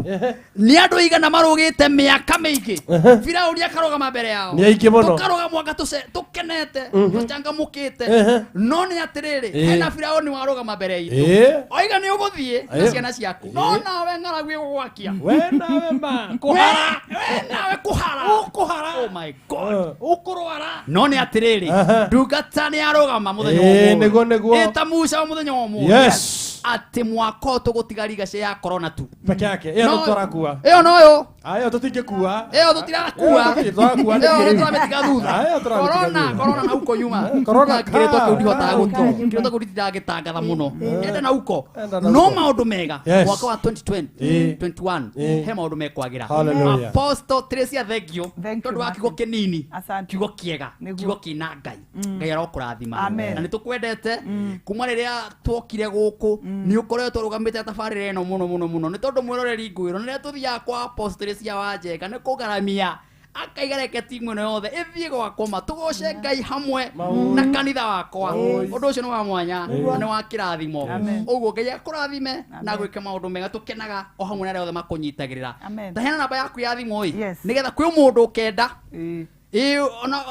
nĩ andũ aigana marũgĩte mĩaka mĩingĩ, Firauni akarũgama mbere yao? Nĩ aingĩ mũno. Tũkarũga mwaka tũkenete, tũcangamũkĩte, no nĩ atĩrĩrĩ, hena Firauni warũgama mbere itũ, oiga nĩ ũgũthiĩ na ciana ciaku, no nawe ng'aragu ĩgũgwakia. We nawe ma kũhara. We nawe kũhara. Ũkũhara. Oh my God. Ũkũrwara. No nĩ atĩrĩrĩ, Aha. ndungata nĩ arũgama mũthenya wa Ĩĩ, ũmũthĩ. nĩguo, nĩguo. Ĩ ta Musa wa mũthenya wa ũmũthĩ, Yes. atĩ mwaka ũyũ tũgũtiga rigaci ya corona tu Peke yake. Ĩyo No- no tũrakua. ĩyo noyo. Ĩyo tũtingĩkua. Ĩyo tũtirakua. Ĩyo tũrakua. Ĩyo nĩ tũramĩtiga thutha. Ĩyo tũramĩtiga Corona, thutha. corona na uko nyuma. Corona Kĩrĩtwa kĩu ndihotaga ka- gũtũ. Kĩrĩtwa kĩu ndingĩtangatha mũno. Enda na uko. Enda na No uko. maũndũ mega. Yes. Mwaka wa 2020, Ĩĩ. 21, Ĩĩ. he maũndũ mekwagĩra. Hallelujah. Apostle Teresia, thengio Thank you, tondũ wa kiugo Martin. kĩnini, Asante. kiugo kĩega, Nĩguo. kiugo kĩna Ngai. Ngai arokũrathima. Amen. Na nĩ tũkwendete kuma rĩrĩa twokire gũkũ, nĩ ũkoretwo ũrũgamĩte tabarĩra ĩno mũno mũno mũno, nĩ tondũ mwĩroreri ngwĩrwo nĩ rĩrĩa tũthiaga kwa Apostle Teresia wa Njenga nĩ kũgaramia Akaiga reke timu ĩno yothe ĩthiĩ gwakwa tũgoce Ngai hamwe na kanitha wakwa. Ũndũ ũcio nĩ wa mwanya na nĩ wa kĩrathimo. Ũguo Ngai akũrathime na gwĩka maũndũ mega, tũkenaga o hamwe na arĩa othe makũnyitagĩrĩra. Amen. Taheana namba yaku ya thimũ ĩ, Yes. nĩgetha kwĩ mũndũ ũkenda Ĩĩ. ĩ ona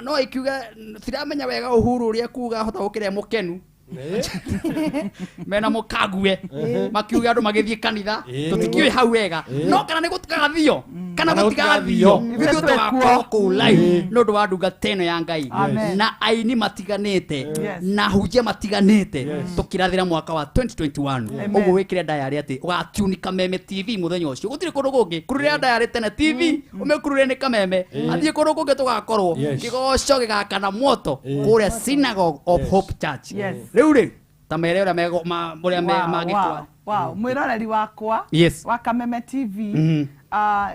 no ikiuge tiramenya wega Uhuru ũrĩa kuga hota gũkĩra mũkenu mena mũkague makiuge andũ magĩthiĩ kanitha tũtikĩũĩ hau wega no kana nĩ gũtikathio kana Kana gũtigathio gũtigathio. ithuĩ tũgakorwo kũu live nĩ ũndũ wa ndungata ĩno ya Ngai Amen. na aini matiganĩte Yes. na hunjia matiganĩte tũkĩrathĩra mwaka wa 2021. Ũguo wĩkĩre ndayarĩ atĩ ũgatuni Kameme TV mũthenya ũcio, gũtirĩ kũndũ kũngĩ. Kururĩra ndayarĩ tene TV ũmĩkururĩre nĩ Kameme, athiĩ kũndũ kũngĩ tũgakorwo Yes. kĩgoco gĩgakana moto kũrĩa Synagogue of Hope Church. Yes. Rĩu rĩ ta mere ũrĩa ũrĩa mangĩkwa. Wow. Mwĩroreri wakwa Yes. wa Kameme TV,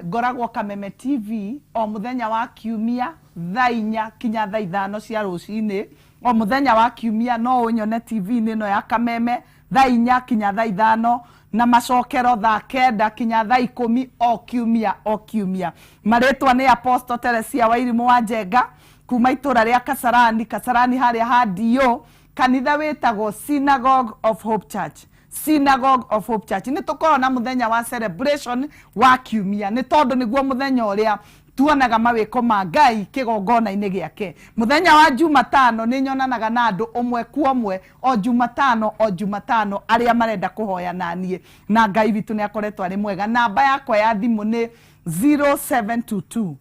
ngoragwo Kameme TV o mũthenya wa kiumia thaa 4 kinya thaa 5 cia rũcinĩ. O mũthenya wa kiumia no ũnyone TV-inĩ ĩno ya Kameme thaa 4 kinya thaa 5, na macokero thaa 9 kinya thaa 10 o kiumia o kiumia. Marĩtwa nĩ Apostle Teresia Wairimũ wa Njenga kuma itũra rĩa Kasarani, Kasarani harĩa ha DO, kanitha wĩtagwo Synagogue of Hope Church. Synagogue of Hope Church nĩ tũkoragwo na mũthenya wa celebration wa kiumia, nĩ tondũ nĩguo mũthenya ũrĩa tuonaga mawĩko ma Ngai kĩgongona-inĩ gĩake. Mũthenya wa Jumatano nĩ nyonanaga na andũ ũmwe kwa ũmwe o Jumatano o Jumatano arĩa marenda kũhoya na niĩ, na Ngai witũ nĩ akoretwo arĩ mwega. Namba yakwa ya thimũ nĩ 0722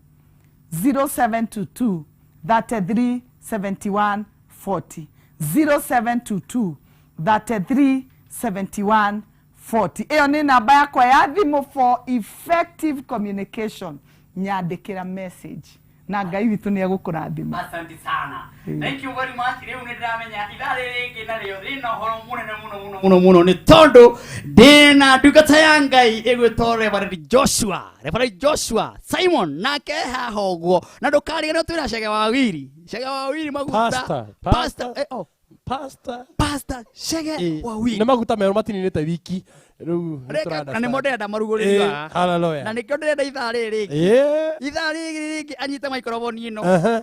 0722 33 71 40, 0722 33 71 40. Ĩyo nĩ namba yakwa ya thimũ for effective communication. Nyandĩkĩra message na Ngai witũ nĩ egũkũrathima. Asante sana. Thank you very much. Rĩu nĩ ndĩramenya ithaa rĩrĩ rĩngĩ narĩo rĩna ũhoro mũnene mũno mũno mũno mũno, nĩ tondũ ndĩna ndungata ya Ngai ĩgwĩtwo Reverend Joshua, Reverend Joshua Simon, nake haha ũguo na ndũkariganĩrwo twĩna Chege wa Wiri, Chege wa Wiri maguta. Pastor, Pastor, pastor. oh, Pastor. Pastor Chege wa Wiri. Nĩ maguta merũ matininĩte wiki rĩu. Reke, na nĩmo ndĩrenda marugũrĩrio haha. Hallelujah. Na nĩkĩo ndĩrenda ithaa rĩrĩ rĩngĩ, Ĩĩ. ithaa rĩrĩ rĩngĩ anyite maikoroboni ĩno, Aha.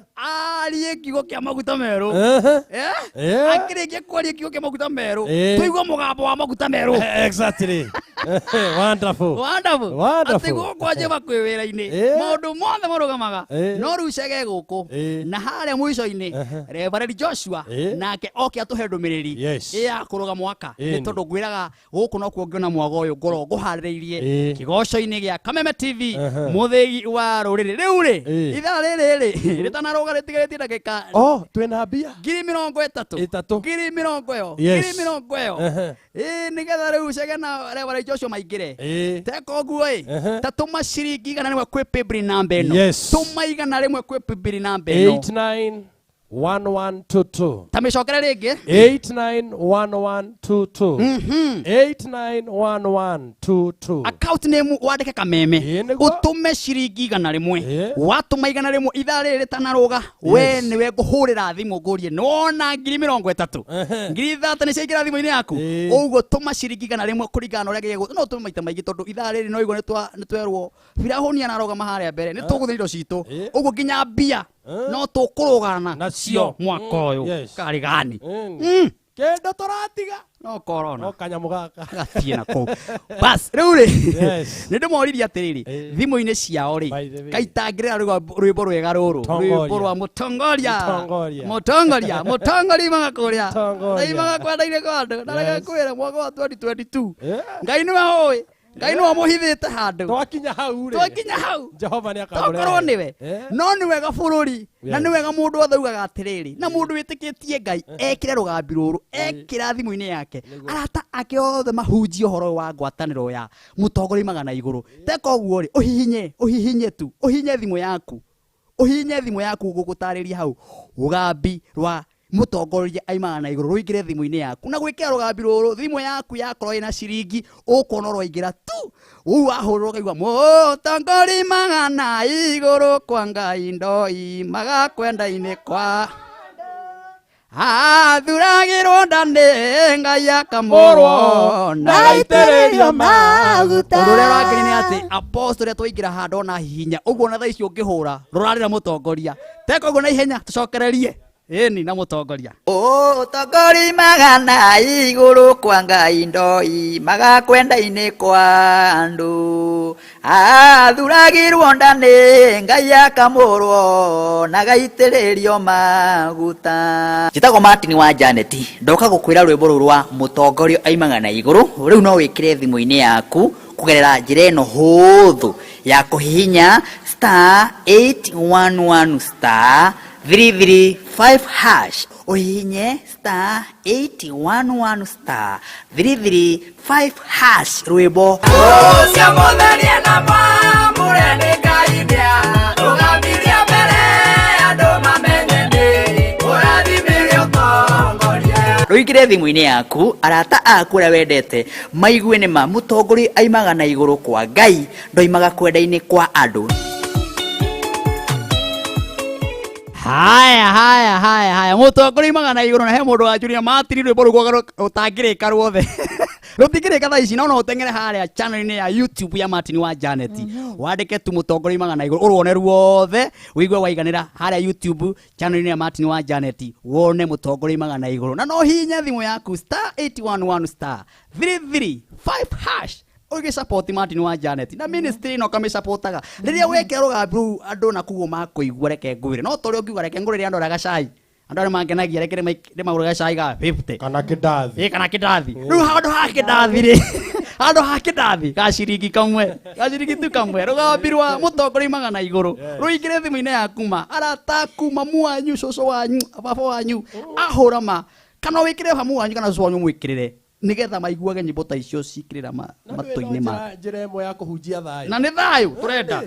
arie kiugo kĩa maguta merũ. Aha. Eh? Eh. Akĩrĩkia kwaria kiugo kĩa maguta merũ, Eh. tũigue mũgambo wa maguta merũ. Exactly. Wonderful. Wonderful. Wonderful. Atĩ gũkũ njĩma kwĩ wĩra-inĩ Eh. maũndũ mothe marũgamaga, Eh. no rĩu Chege gũkũ Eh. na harĩa mũico-inĩ Aha. Reverend Joshua Eh. nake oke atũhe ndũmĩrĩri Yes. ĩ ya kũrũga mwaka, nĩ Ĩni. tondũ ngwĩraga gũkũ nokuo ngĩona mwago ũyũ ngorwo ngũharĩrĩirie Eh. kĩgoco-inĩ gĩa Kameme TV, Aha. mũthĩgi wa rũrĩrĩ. Rĩu rĩ Eh. ithaa rĩrĩ rĩ rĩtanarũga rĩtigarĩtie ndagĩka Oh, twĩna mbia. 30,000, Ĩtatũ. 20,000 ĩyo, Yes. 20,000 ĩyo. Aha. Ĩ nĩgetha rĩu Chege na Reverend Joshua maingĩre. Ĩĩ. Teka ũguo ĩ, Aha. ta tũma ciringi 100 kwĩ paybill namba ĩno. Yes. Tũma 100 kwĩ paybill namba ĩno. 891122. Ta mĩcokere rĩngĩ. 891122. 891122. Account name wandĩke Kameme, Ĩĩ, nĩguo. ũtũme ciringi 100. Ĩĩ. Watũma 100 ithaa rĩrĩ rĩtanarũga, we Yes. nĩwe ngũhũrĩra thimũ ngũrie nĩwona 30,000, Ehe. 30,000 nĩ ciaingĩra thimũ-inĩ yaku. Ĩĩ. Ũguo tũma ciringi 100 kũringana na ũrĩa gĩgũ, no ũtũme maita maingĩ tondũ ithaa rĩrĩ no igua nĩ twerwo Birahũni anarũgama harĩa mbere, nĩ tũgũthiĩ indo citũ. Ĩĩ. Ũguo nginya mbia no tũkũrũgana Nacio. mwaka ũyũ. Yes. Karĩ gani? Mm. Kĩndũ tũratiga. No corona No kanyamũ gaka. gathiĩ na kũu bas. Rĩu rĩ Yes. nĩ ndĩmoririe atĩrĩrĩ, Ĩĩ. thimũ-inĩ ciao rĩ, By the way. kaitangĩrĩra rwĩmbo rwega rũrũ, Mũtongoria. rwĩmbo rwa mũtongoria. Mũtongoria. Mũtongoria, mũtongoria imaga kũrĩa, Mũtongoria. imaga kwendaire kwa andũ na reke Yes. kwĩra mwaka wa 2022 Yeah. Ngai nĩwe ũĩ, Ngai nĩwe ũmũhithĩte handũ. Twakinya hau rĩ. Twakinya hau Jehova nĩ akamũrehe. tokorwo nĩwe. Eh. No nĩ wega bũrũri na Yes. nĩ wega mũndũ othe augaga atĩrĩrĩ, na mũndũ wĩtĩkĩtie Ngai ekĩre rũgambi rũrũ, ekĩra thimũ-inĩ yake, arata ake othe mahunjie ũhoro ũyũ wa ngwatanĩro ya mũtongoria magana igũrũ. Teka ũguo rĩ, ũhihinye, ũhihinye tu, ũhihinye thimũ yaku, ũhihinye thimũ yaku ngũgũtarĩria hau rũgambi rwa mũtongoria aimaga na igũrũ rũingĩre thimũ-inĩ yaku, na gwĩkĩra rũgambi rũrũ thimũ yaku yakorwo ĩna ciringi ũkuona rwaingĩra tu ũu wahũrwo ũkaigua mũtongoria magana igũrũ kwa Ngai ndoimaga kwenda-inĩ kwa Athuragĩrwo nda nĩ Ngai akamũrwo na Agaitĩrĩrio maguta. Ũndũ ũrĩa ũrangenia nĩ atĩ apostle ũrĩa twaingĩra handũ ona hihinya ũguo na thaa ici ũngĩhũra rũrarĩra mũtongoria teka ũguo na ihenya tũcokererie ĩni na mũtongoria. Ũtongoria magana igũrũ kwa Ngai ndoi magakwenda-inĩ kwa andũ athuragirwo nda nĩ Ngai akamũrwo na gaitĩrĩrio maguta. Njĩtagwo Martin wa Janet, ndoka gũkwĩra rwĩmbo rũrũ rwa mũtongoria aimaga na igũrũ rĩu no wĩkĩre thimũ-inĩ yaku kũgerera njĩra ĩno hũthũ ya kũhihinya star 811 star 335 hash, ũhihinye star 811 star 335 hash rwĩmbo Ũcio mũtherie na mwamũre nĩ Ngai nĩarũgamirie mbere andũ mamenye nĩ ũrathimire ũtongoria. Rũingĩre thimũ-inĩ yaku arata aku arĩa wendete maigue nĩ ma mũtongoria aimaga na igũrũ kwa Ngai ndoimaga kwenda-inĩ kwa andũ. Haya haya haya haya, mũtongoria magana igũrũ na he mũndũ wanjũria matiri rwĩmbo rũu rũtangĩrĩka ruothe rũtingĩrĩka thaa ici no no ũteng'ere harĩa channel-inĩ ya YouTube ya Martin wa Janet, wandĩke tu mũtongoria magana igũrũ ũruone ruothe ũigue waiganĩra harĩa YouTube channel-inĩ ya Martin wa Janet wone mũtongoria magana igũrũ, na no hihinye thimũ yaku star 811 star 335 hash ũgĩ support Martin wa Janet na ministry ĩno kamĩsupportaga rĩrĩa wekĩra rũgambi rũu andũ na kuguo makũigua reke ngwĩre no torĩa ũngiuga reke ngũrĩre andũ arĩa gacai andũ arĩa mangenagia reke ndĩmagũrĩre gacai ga 50 kana kĩndathi. Ĩ kana kĩndathi rĩu handũ ha kĩndathi rĩ handũ ha kĩndathi ga ciringi kamwe ga ciringi tu kamwe rũgambi rwa mũtongoria magana igũrũ rũingĩre thimũ-inĩ yaku ma arata aku mamu wanyu cũcũ wanyu baba wanyu ahũra ma kana wĩkĩre mamu wanyu kana cũcũ wanyu mwĩkĩrĩre nĩgetha maiguage nyĩmbo ta icio cikĩrĩra matũ-inĩ ma Njĩra ĩmwe ya kũhunjia thayũ. Na nĩ thayũ tũrenda.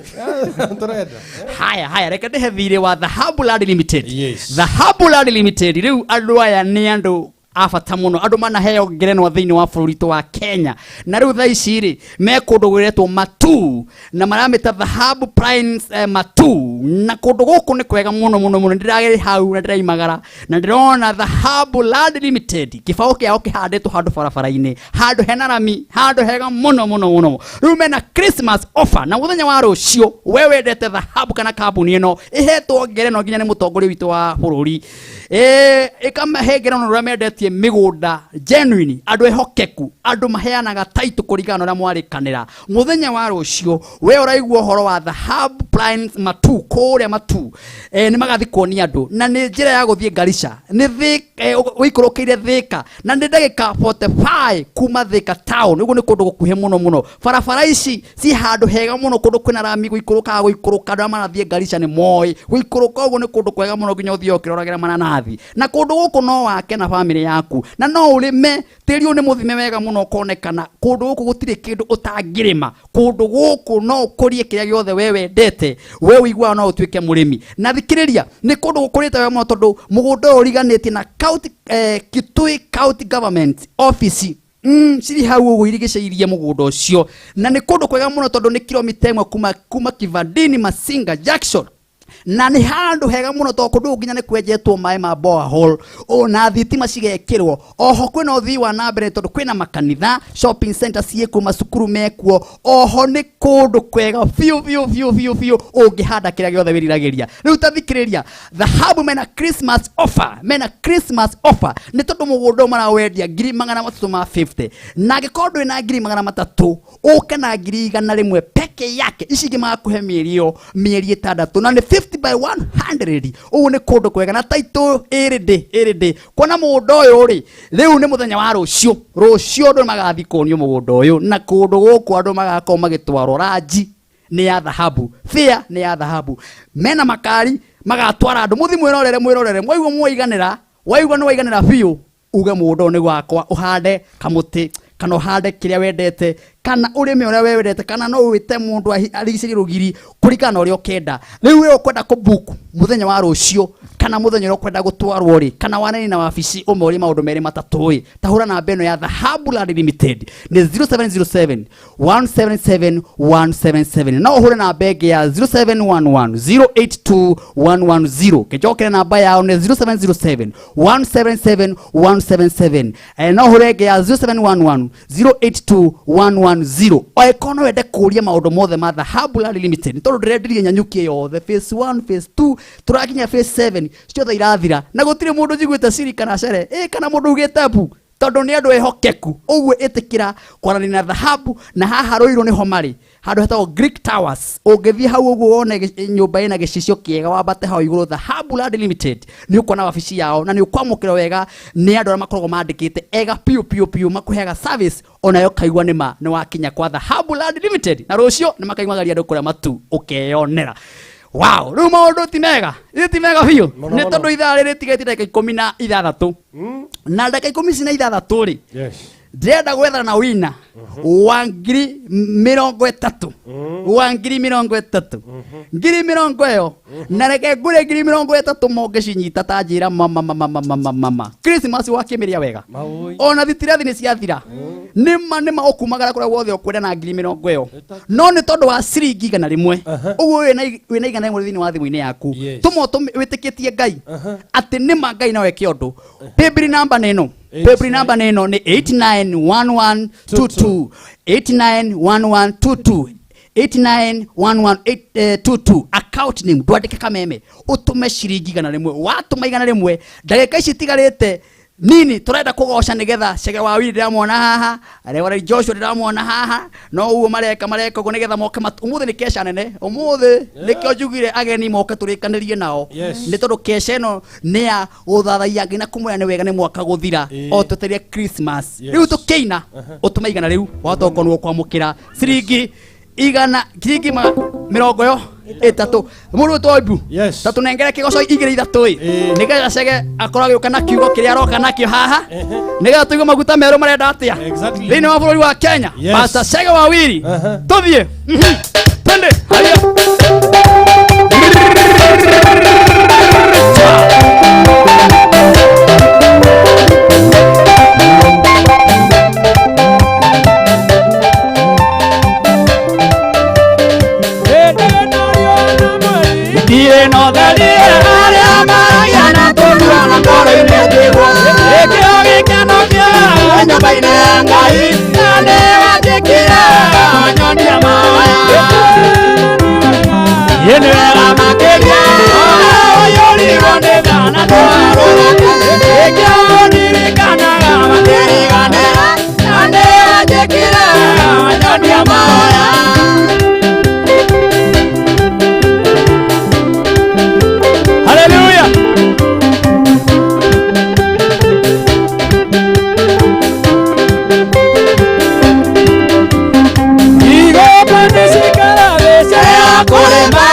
Tũrenda. Haya haya, reke ndĩhe thirĩ wa Dhahabu Land Limited. Yes. Dhahabu Land Limited rĩu andũ aya nĩ andũ a bata mũno, andũ manaheo ngerenwa thĩinĩ wa bũrũri witũ wa Kenya, na rĩu thaa ici rĩ me kũndũ gwĩretwo Matu na maramĩta Dhahabu Prince Matu, na kũndũ gũkũ nĩ kwega mũno mũno mũno. Ndĩragĩrĩ hau na ndĩraimagara na ndĩrona Dhahabu Land Limited kĩbaũ kĩao kĩhandĩtwo handũ barabara-inĩ, handũ hena rami, handũ hega mũno mũno mũno. Rĩu mena Christmas offer na mũthenya wa rũciũ we wendete dhahabu kana kambuni ĩno ĩhetwo ngerenwa nginya nĩ mũtongoria witũ wa bũrũri ĩkamahe ngerenwa ũrĩa mendetie mĩgũnda genuine, andũ ehokeku, andũ maheanaga title kũringana na ũrĩa mwarĩkanĩra. Mũthenya wa rũciũ we ũraigua ũhoro wa Dhahabu Prince Matu kũrĩa Matu nĩ magathiĩ kuonia andũ na nĩ njĩra ya gũthiĩ Garissa nĩ ũikũrũkĩire Thika na nĩ ndagĩka 45 kuma Thika town, ũguo nĩ kũndũ gũkuhĩ mũno mũno. Barabara ici ci handũ hega mũno, kũndũ kwĩna rami gũikũrũka gũikũrũka, andũ arĩa marathiĩ Garissa nĩ moĩ gũikũrũka ũguo nĩ kũndũ kwega mũno nginya ũthiĩ ũkĩroragĩra mananathi, na kũndũ gũkũ no wake na bamĩrĩ yaku na no ũrĩme tĩri ũyũ nĩ mũthime wega mũno ũkonekana. Kũndũ gũkũ gũtirĩ kĩndũ ũtangĩrĩma, kũndũ gũkũ no ũkũrie kĩrĩa gĩothe we wendete, we ũiguaga no ũtuĩke mũrĩmi. Na thikĩrĩria, nĩ kũndũ gũkũrĩte wega mũno tondũ mũgũnda ũyũ ũriganĩtie na county, Kitui County Government office cirĩ hau ũguo irigicĩirie mũgũnda ũcio, na nĩ kũndũ kwega mũno tondũ nĩ kilomita ĩmwe kuma Kivandini Masinga Junction, na nĩ handũ hega mũno tondũ kũndũ gũkũ nginya nĩ kwenjetwo maĩ ma borehole na thitima cigekĩrwo. Oho kwĩna ũthii wa na mbere tondũ kwĩna makanitha, shopping center ciĩkuo, macukuru mekuo. Oho nĩ kũndũ kwega biũ biũ biũ biũ biũ ũngĩhanda kĩrĩa gĩothe wĩriragĩria. Rĩu ta thikĩrĩria, Dhahabu mena Christmas offer, mena Christmas offer nĩ tondũ mũgũnda ũyũ marawendia ngiri magana matatũ ma 50, na angĩkorwo ndũrĩ na ngiri magana matatũ ũke na ngiri igana rĩmwe peke yake, ici ingĩ magakũhe mĩeri ĩyo mĩeri ĩtandatũ, na nĩ 50 by 100. Ũguo nĩ kũndũ kwega na title ĩrĩ ndĩ ĩrĩ ndĩ kuona mũgũnda ũyũ rĩ, rĩu nĩ mũthenya wa rũciũ rũciũ andũ magathiĩ kuonio mũgũnda ũyũ, na kũndũ gũkũ andũ magakorwo magĩtwarwo ranji nĩ ya dhahabu, fare nĩ ya dhahabu, mena makari magatwara andũ mũthi mwĩrorere mwĩrorere, mwaigua mwaiganĩra, waigua nĩ waiganĩra biũ uge mũgũnda ũyũ nĩ wakwa, ũhande kamũtĩ kana ũhande kĩrĩa wendete Kana ũrĩme ũrĩa we wendete, kana no wĩte mũndũ arigicĩrie rũgiri kũringana na ũrĩa ũkenda. Rĩu we ũkwenda kũbook mũthenya wa rũciũ kana mũthenya ũrĩa ũkwenda gũtwarwo rĩ, kana wanene na wabici ũmorie maũndũ merĩ matatũ ĩ, ta hũra namba ĩno ya Dhahabu Land Limited nĩ 0707 177 177. No ũhũre namba ĩngĩ ya 0711 082 110. Kĩnjokere, namba yao nĩ 0707 177 177. No ũhũre ĩngĩ ya 0711 082 110. Oĩkorwo no wende kũũria maũndũ mothe ma Dhahabu Land Limited, nĩ tondũ ndĩrendirie Nyanyuki yothe, phase 1, phase 2, tũrakinya phase 7, ciothe irathira na gũtirĩ mũndũ njiguĩte ciri kana cere ĩ kana mũndũ ugĩte mbu, tondũ nĩ andũ ehokeku. Ũguo ĩtĩkĩra kwaranĩria na Dhahabu, na haha Rũirũ nĩho marĩ, handũ hetagwo Greek Towers. Ũngĩthiĩ hau ũguo wone nyũmba ĩna gĩcicio kĩega, wambate hau igũrũ Dhahabu Land Limited nĩ ũkuona wabici yao, na nĩ ũkwamũkĩrwo wega nĩ andũ arĩa makoragwo mandĩkĩte ega piũ piũ piũ, makũheaga service onayo kaigua nĩma nĩ wakinya kwa Dhahabu Land Limited. Na rũciũ nĩ makaimagaria andũ kũrĩa matu ũkeyonera. Wow, rĩu maũndũ ti mega, ithuĩ ti mega biũ, Mũno, nĩ mũno. tondũ ithaa rĩrĩ tigatie ndagĩka 16, na ndagĩka ikũmi ici na ithathatũ rĩ, ndĩrenda gwethana na wina wa 30,000, wa 30,000, ngiri mĩrongo ĩyo. Na reke ngũre 30,000 mongĩcinyita ta njĩra mama mama mama mama, Christmas wakĩmĩrĩa wega. Maũi. Ona thitirathi nĩ ciathira, nĩma nĩma ũkumagara kũrĩa guothe ũkwenda na 40,000 ĩyo, no nĩ tondũ wa ciringi 100. Ũguo wĩna 100 thĩinĩ wa thimũ-inĩ yaku. Tũma ũtũme wĩtĩkĩtie Ngai atĩ nĩma Ngai no eke ũndũ. Paybill number nĩ ĩno. Paybill number nĩ ĩno, nĩ 891122, 891122, 891122. Account name ndwandĩke Kameme, ũtũme ciringi 100. Watũma 100, ndagĩka ici itigarĩte nini tũrenda kũgoca nĩgetha Cege wa Wili ndĩramwona haha, Reverend Joshua ndĩramwona haha, no ũguo mareka mareka ũguo nĩgetha moke ũmũthĩ nĩ kesha nene ũmũthĩ, nĩkĩo njugire ageni moke tũrĩkanĩrie nao. Nĩ tondũ kesha ĩno nĩ ya gũthathaiya Ngai na kũmwĩra nĩ wega nĩ mwaka gũthira, o twetereire Christmas. Rĩu tũkĩina, ũtũme igana rĩu, wahota gũkorwo kwamũkĩra ciringi igana, ciringi mĩrongo ĩyo ĩtatũ. Mũndũ ũtwo Yes. ta tũnengere kĩgoco igĩrĩ ithatũ ĩ, nĩgetha Cege akorwo agĩũka na kiugo kĩrĩa aroka nakĩo haha, nĩgetha tũigue maguta merũ marenda atĩa thĩinĩ wa bũrũri wa Kenya. Pastor Cege wa Wili, tũthiĩ. Twende haya. Ndirĩ na ũtheri arĩa maragia na tũnua na ngoro-inĩ tigwo, gĩkĩo gĩkeno kĩa nyũmba-inĩ ya Ngai, na nĩ wanjĩkire nyonia maya. Ĩ nĩ wega makĩria ũiyũrirwo nĩ tha na ndũgarũrũka, gĩkĩo ndirikanaga makĩriganĩra, na nĩ wanjĩkire nyonia maya. Hallelujah. Kũrĩma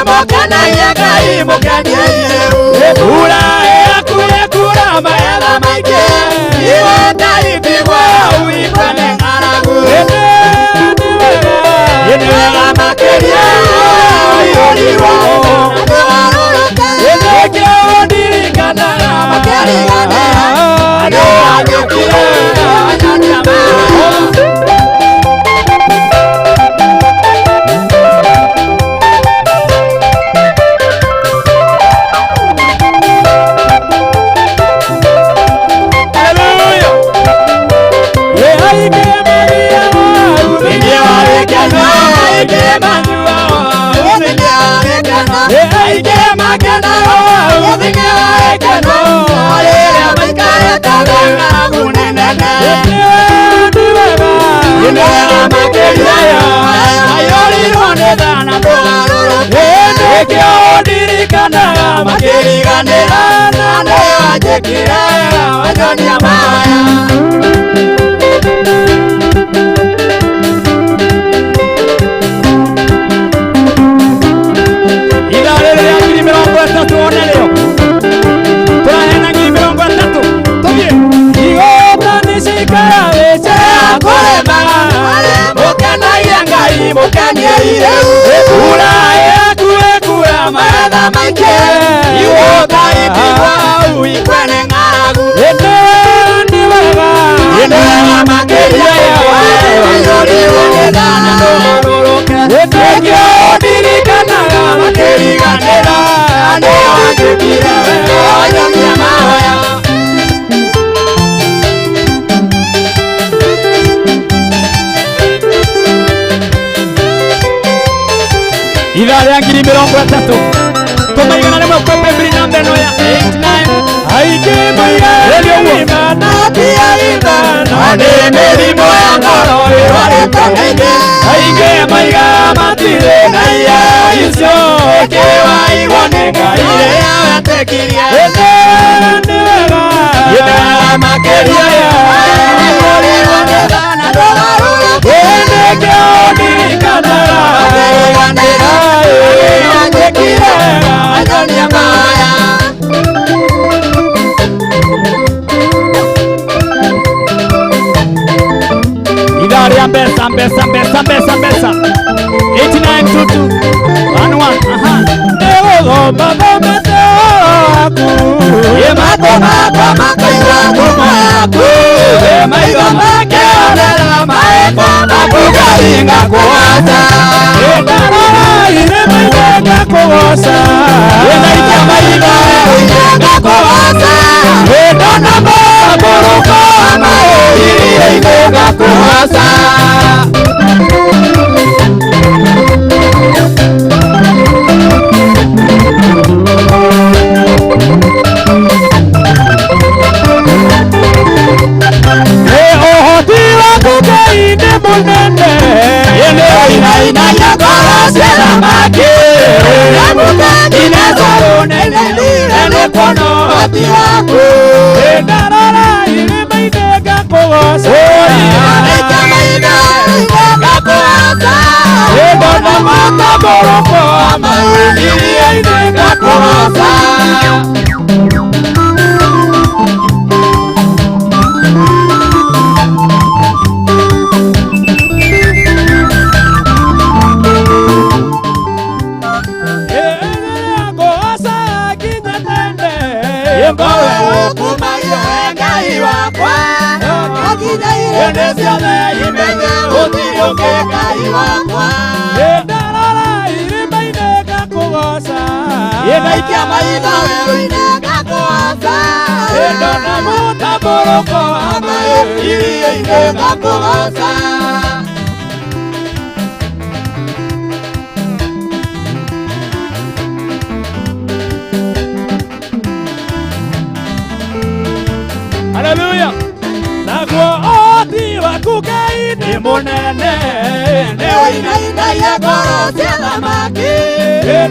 mũkenagie Ngai, mũkenie irĩu mbura yakuye kura magetha maingĩ, igũta itigwo ũikone ng'aragu. Nĩ wega makĩria ũiyũrirwo ndũgarũrũke, nĩkĩo ndirikanaga makĩriganĩra, andũ anjũkire anyonia maya. Makĩriganĩra na nĩ wanjĩkire wanyonia maya. Ithaa rĩrĩ rĩa 30,000 one rĩo tũraheana 30,000, tũthiĩ. Igota nĩ cikara wĩce kũrĩma. Kenagia Ngai mũkeniei rĩu. Kura yaku ĩkura magetha maingĩ. Iwota itigwa hau ikwe nĩ ng'aragu. Ĩndĩ nĩ wega. Nĩ wega makĩria waiyũrirwo nĩ tha na ndũgarũrũke. Nĩkĩo ndirikanaga makĩriganĩra. Nĩo anjĩkire wega wanyonia mahoya. Ithaa rĩa 30,000 tũma 100 kwĩ paybill namba ĩno ya 89 Aingĩ moigaga Rĩrĩ ũguo. na ti agima, No nĩ mĩrimũ ya ngoro ĩrwarĩtwo nĩ aingĩ. Aingĩ moigaga matirĩ na iheo icio, Ĩkĩwairwo nĩ Ngai rĩrĩa wetĩkirie. Ĩndĩ nĩ wega. Nĩ wega makĩria waiyũrirwo nĩ tha na ndũgarũrũke. Nĩkĩo ndirikanaga. Makĩriganĩra nĩo anjĩkire wega anyonia mahoya. Ithaa rĩa mbeca mbeca mbeca mbeca mbeca 8922 11 aha. Nĩgũthoma thomete waku. Ĩ matũ makwa makaigua ngumo yaku. Ĩ maitho makĩonera maĩko maku Ngai ngakũgoca. Ndarora irĩma-inĩ ngakũgoca. Ĩ ndaikia maitho werũ-inĩ ngakũgoca. Ĩ ndona mũhũrũko wa maĩ iria-inĩ ngakũgoca. Ĩ ũhoti waku Ngai nĩ mũnene. Ĩ nĩũinainagia ngoro cia thamaki. Nebukadineza ũnenenire nĩ kuona ũhoti waku. Ĩ ndarora irĩma-inĩ ngakũgoca. Ndaikia maitho werũ-inĩ ngakũgoca. Ĩ ndona mũtambũrũko wa maĩ iria-inĩ ngakũgoca. Ngũgoca nginya tene. Ngoro ĩgũkumagia we Ngai wakwa. Nginya irĩndĩ ciothe imenye gũtirĩ ũngĩ Ngai wakwa. Ĩ ndarora irĩma-inĩ ngakũgoca. Ĩ ndaikia maitho werũ-inĩ ngakũgoca. Ĩ ndona mũtambũrũko wa maĩ Iria-inĩ ngakũgoca. Haleluya. Naguo ũhoti waku Ngai nĩ mũnene. Nĩũinainagia ngoro cia thamaki.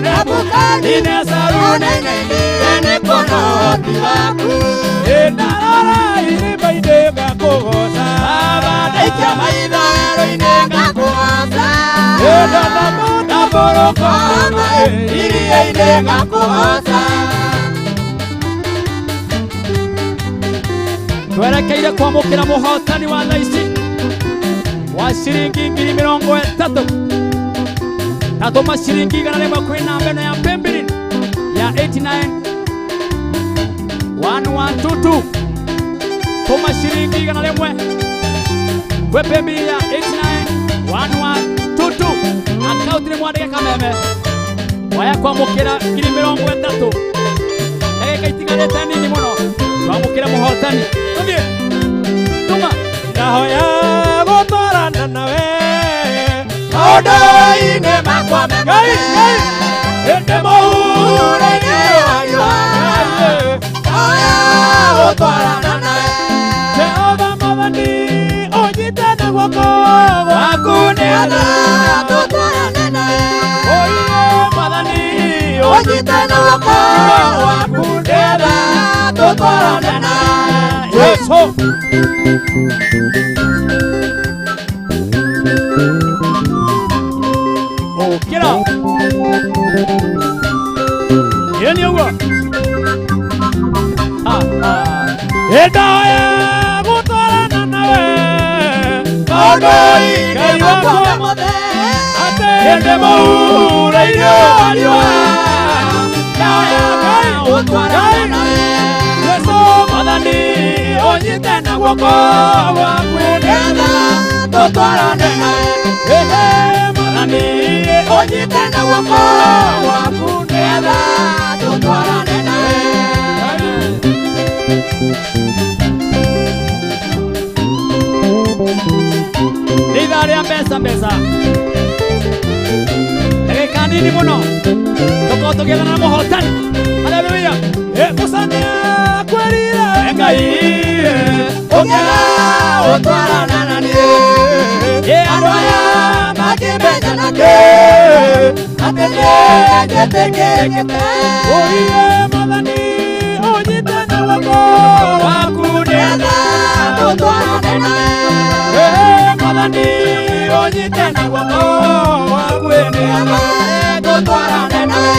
Nebukadineza Ũnainainire nĩ kuona ũhoti waku. Ĩ ndarora irĩma-inĩ ngakũgoca. Ndaikia maitho werũ-inĩ ngakũgoca. Ĩ ndona mũtambũrũko wa maĩ Iria-inĩ ngakũgoca. Twerekeire kwamũkĩra mũhotani wa thaa ici wa ciringi 30,000. Tatũma ciringi 100 kwĩ namba ĩno ya paybill ya 89 1122. Tũma ciringi 100 kwĩ paybill ya 89 1122. Akaunti nĩ mwandĩke Kameme. Waya kwamũkĩra 30,000. Ndagĩka itigarĩte nini mũno twamũkĩre mũhotani. Tũthiĩ. Tũma. Ndahoya gũtwarana nawe. Maũndũ-inĩ makwa Ngai, mothe. Ngai, ĩndĩ Mũhuro-inĩ wa riũa. Ndahoya gũtwarana nawe. Jehova Mwathani ũnyite na guoko gwaku nĩ Atha tũtwarane nawe. Oiye Mwathani Ũnyite na guoko gwaku nĩ Atha tũtwarane nawe. Yesu. Ũkĩra. Ĩĩ nĩ ũguo. Ah, ah. Ndahoya gũtwarana nawe. Maũndũ-inĩ Ngai makwa wakwa. Ende mũhuro-inĩ wa riũa ũtwarane nawe Jesũ Mwathani ũnyite na guoko gwaku nĩgetha tũtwarane nawe Ehe Mwathani ũnyite na guoko gwaku nĩgetha tũtwarane nawe. Nĩ ithaa rĩa mbeca mbeca ndagĩka nini mũno tũkorwo tũgĩethana na mũhotani. Haleluya. Musa nĩakwĩrire Ngai ũkĩaga ũtwarana na niĩ andũ aya makĩmenya nakĩ atĩ niĩ njĩtĩkĩrĩkĩte. Ũiye Mwathani ũnyite na guoko waku nĩgetha tũtwarane nawe. Mwathani ũnyite na guoko waku nĩgetha tũtwarane nawe.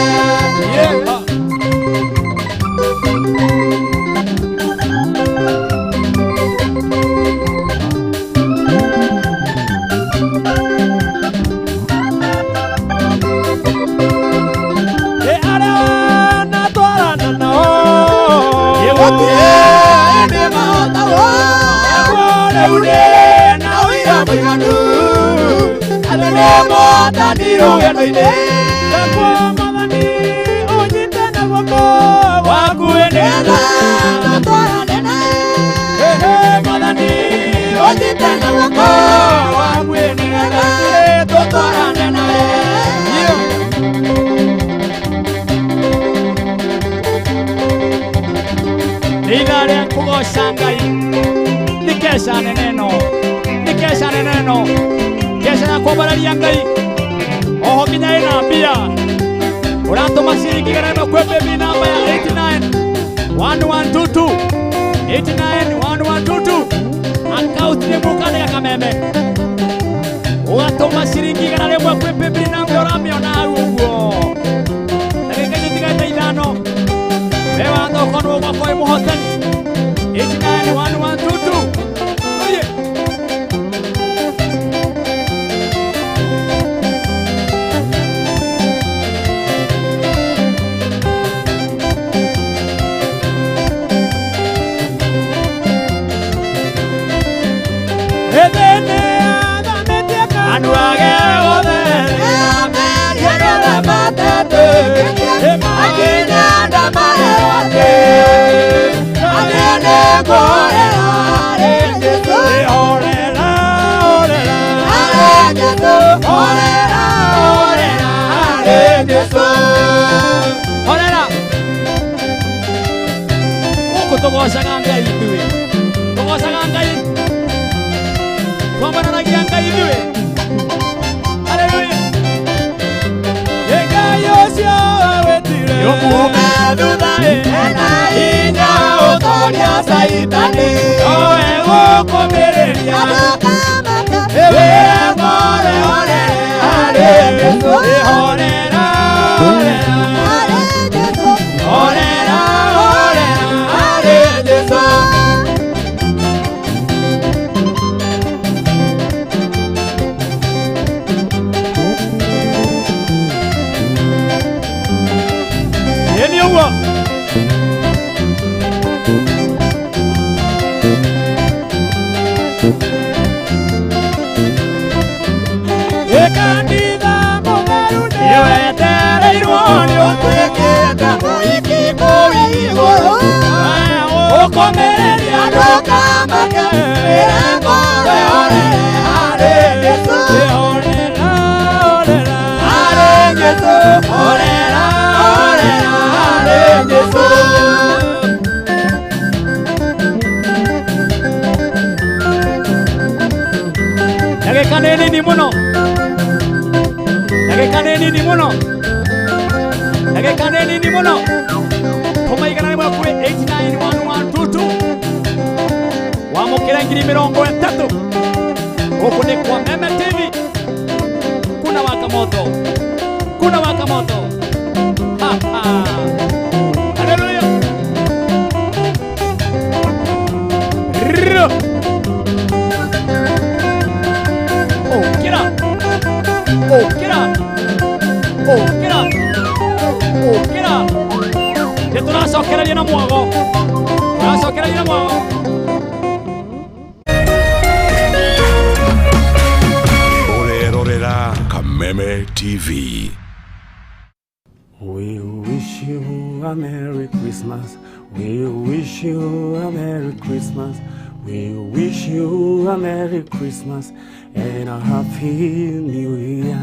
Nĩ ithaa rĩa kũgoca Ngai. Nĩ keca nene ĩno, nĩ keca nene ĩno, keca ya kwambararia Ngai oho nginya ĩna mbia. Ũratũma ciringi igana rĩmwe kwĩ baby namba ya 89 1122 89 1122 akaunti nĩ mũkandĩka kameme ũgatũma ciringi igana rĩmwe kwĩ baby namba ũramĩona hau ũguo. Ndagĩka icio itigarĩte ithano we watho ũkorwo ũgakwa wĩ mũhotani. 89 1122. Oye. Andũ age othe Horera gũkũ tũgocaga Ngai ithuĩ, tũgocaga Ngai, twambararagia Ngai ithuĩ. Haleluya. Ngai ũcio wetire Yũmume thutha ena hinya ũtoria Caitani nowe gũkũmĩrĩria wĩra ngoro horera horera horera horera harĩ Jesũ. Ĩni ũguo. Kanitha mũtheru Nĩwetereirwo nĩ ũtuĩkĩte mũhiki kũu igũrũ ũkũmĩrĩria ndũkamake wĩra ngoro horera harĩ Jesũ horera horera harĩ Jesũ horera horera harĩ Jesũ. Ndagĩka nĩ nini mũno, ndagĩka nĩ nini mũno, ndagĩka nĩ nini mũno. Tũma igana rĩmwe kwĩ 891122 wamũkĩre ngiri mĩrongo ĩtatũ. Gũkũ nĩ kwa Meme TV. Kuna waka moto, kuna waka moto. Ha, ha. Haleluya. Rrrr. Ũkĩra, ũkĩra. na mwago. Tũracokereria na mwago. Ũrerorera Kameme TV. We wish you a Merry Christmas. We wish you a Merry Christmas. We wish you a Merry Christmas and a Happy New Year.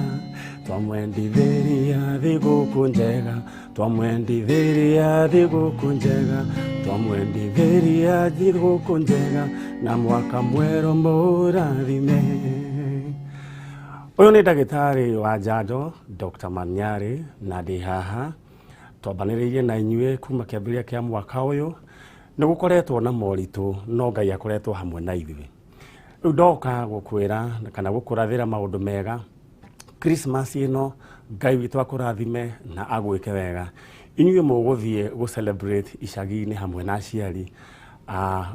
Twamwendithĩria thigũkũ njega, twamwendithĩria thigũkũ njega, twamwendithĩria thigũkũ njega na mwaka mwerũ mũrathime. Ũyũ nĩ ndagĩtarĩ wa njanjo Dr. Manyari na ndĩ haha twambanĩrĩirie na inyuĩ kuma kĩambĩrĩria kĩa mwaka ũyũ. Nĩ gũkoretwo na moritũ no Ngai akoretwo hamwe na ithuĩ. Rĩu ndoka gũkwĩra kana gũkũrathĩra maũndũ mega. Christmas ĩno Ngai witũ akũrathime na agwĩke wega. Inyuĩ mũgũthiĩ gũ celebrate icagi-inĩ hamwe na aciari.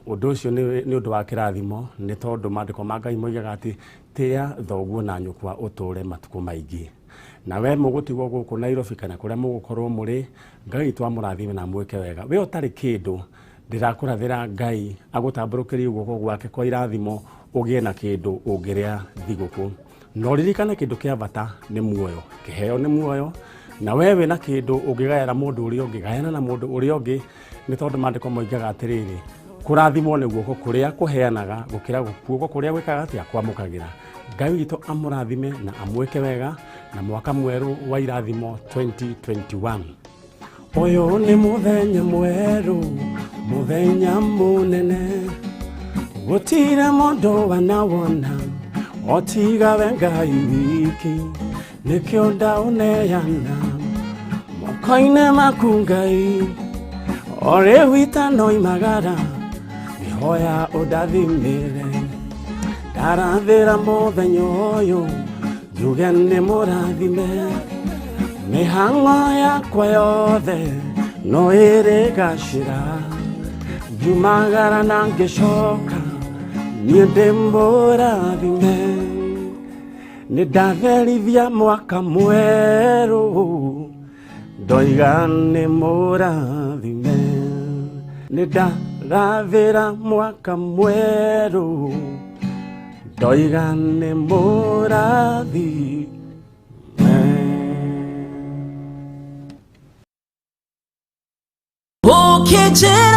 Ũndũ ũcio nĩ ũndũ wa kĩrathimo nĩ tondũ maandĩko ma Ngai moigaga atĩ tĩa thoguo na nyũkwa ũtũre matukũ maingĩ. Na we mũgũtigwo gũkũ Nairobi kana kũrĩa mũgũkorwo mũrĩ, Ngai witũ amũrathime na amwĩke wega. We ũtarĩ kĩndũ, ndĩrakũrathĩra Ngai agũtambũrũkĩrie guoko gwake kwa irathimo ũgĩe na kĩndũ ũngĩrĩa thigũkũ. Na ũririkane kĩndũ kĩa bata nĩ muoyo, kĩheo nĩ muoyo, na we wĩna kĩndũ ũngĩgaĩra mũndũ ũrĩa ũngĩ, gayana na mũndũ ũrĩa ũngĩ, nĩ tondũ maandĩko moigaga atĩrĩrĩ, kũrathimwo nĩ guoko kũrĩa kũheanaga gũkĩra guoko kũrĩa gwĩkaga atĩa, kwamũkagĩra. Ngai witũ amũrathime na amwĩke wega na mwaka mwerũ wa irathimo 2021. Ũyũ nĩ mũthenya mwerũ, mũthenya mũnene, gũtirĩ mũndũ wanawona otiga we Ngai wiki, nĩkĩo ndaũneana moko-inĩ maku Ngai, o rĩu itanoimagara ngĩhoya ũndathimĩre. Ndarathĩra mũthenya ũyũ njuge nĩ mũrathime, mĩhang'o yakwa yothe no ĩrĩgacĩra, ngiumagara na ngĩcoka niĩ ndĩ mũrathime. Nĩ ndatherithia mwaka mwerũ ndoiga nĩ mũrathime, nĩ ndarathĩra mwaka mwerũ ndoiga nĩ mũrathime. Ũkĩnjĩra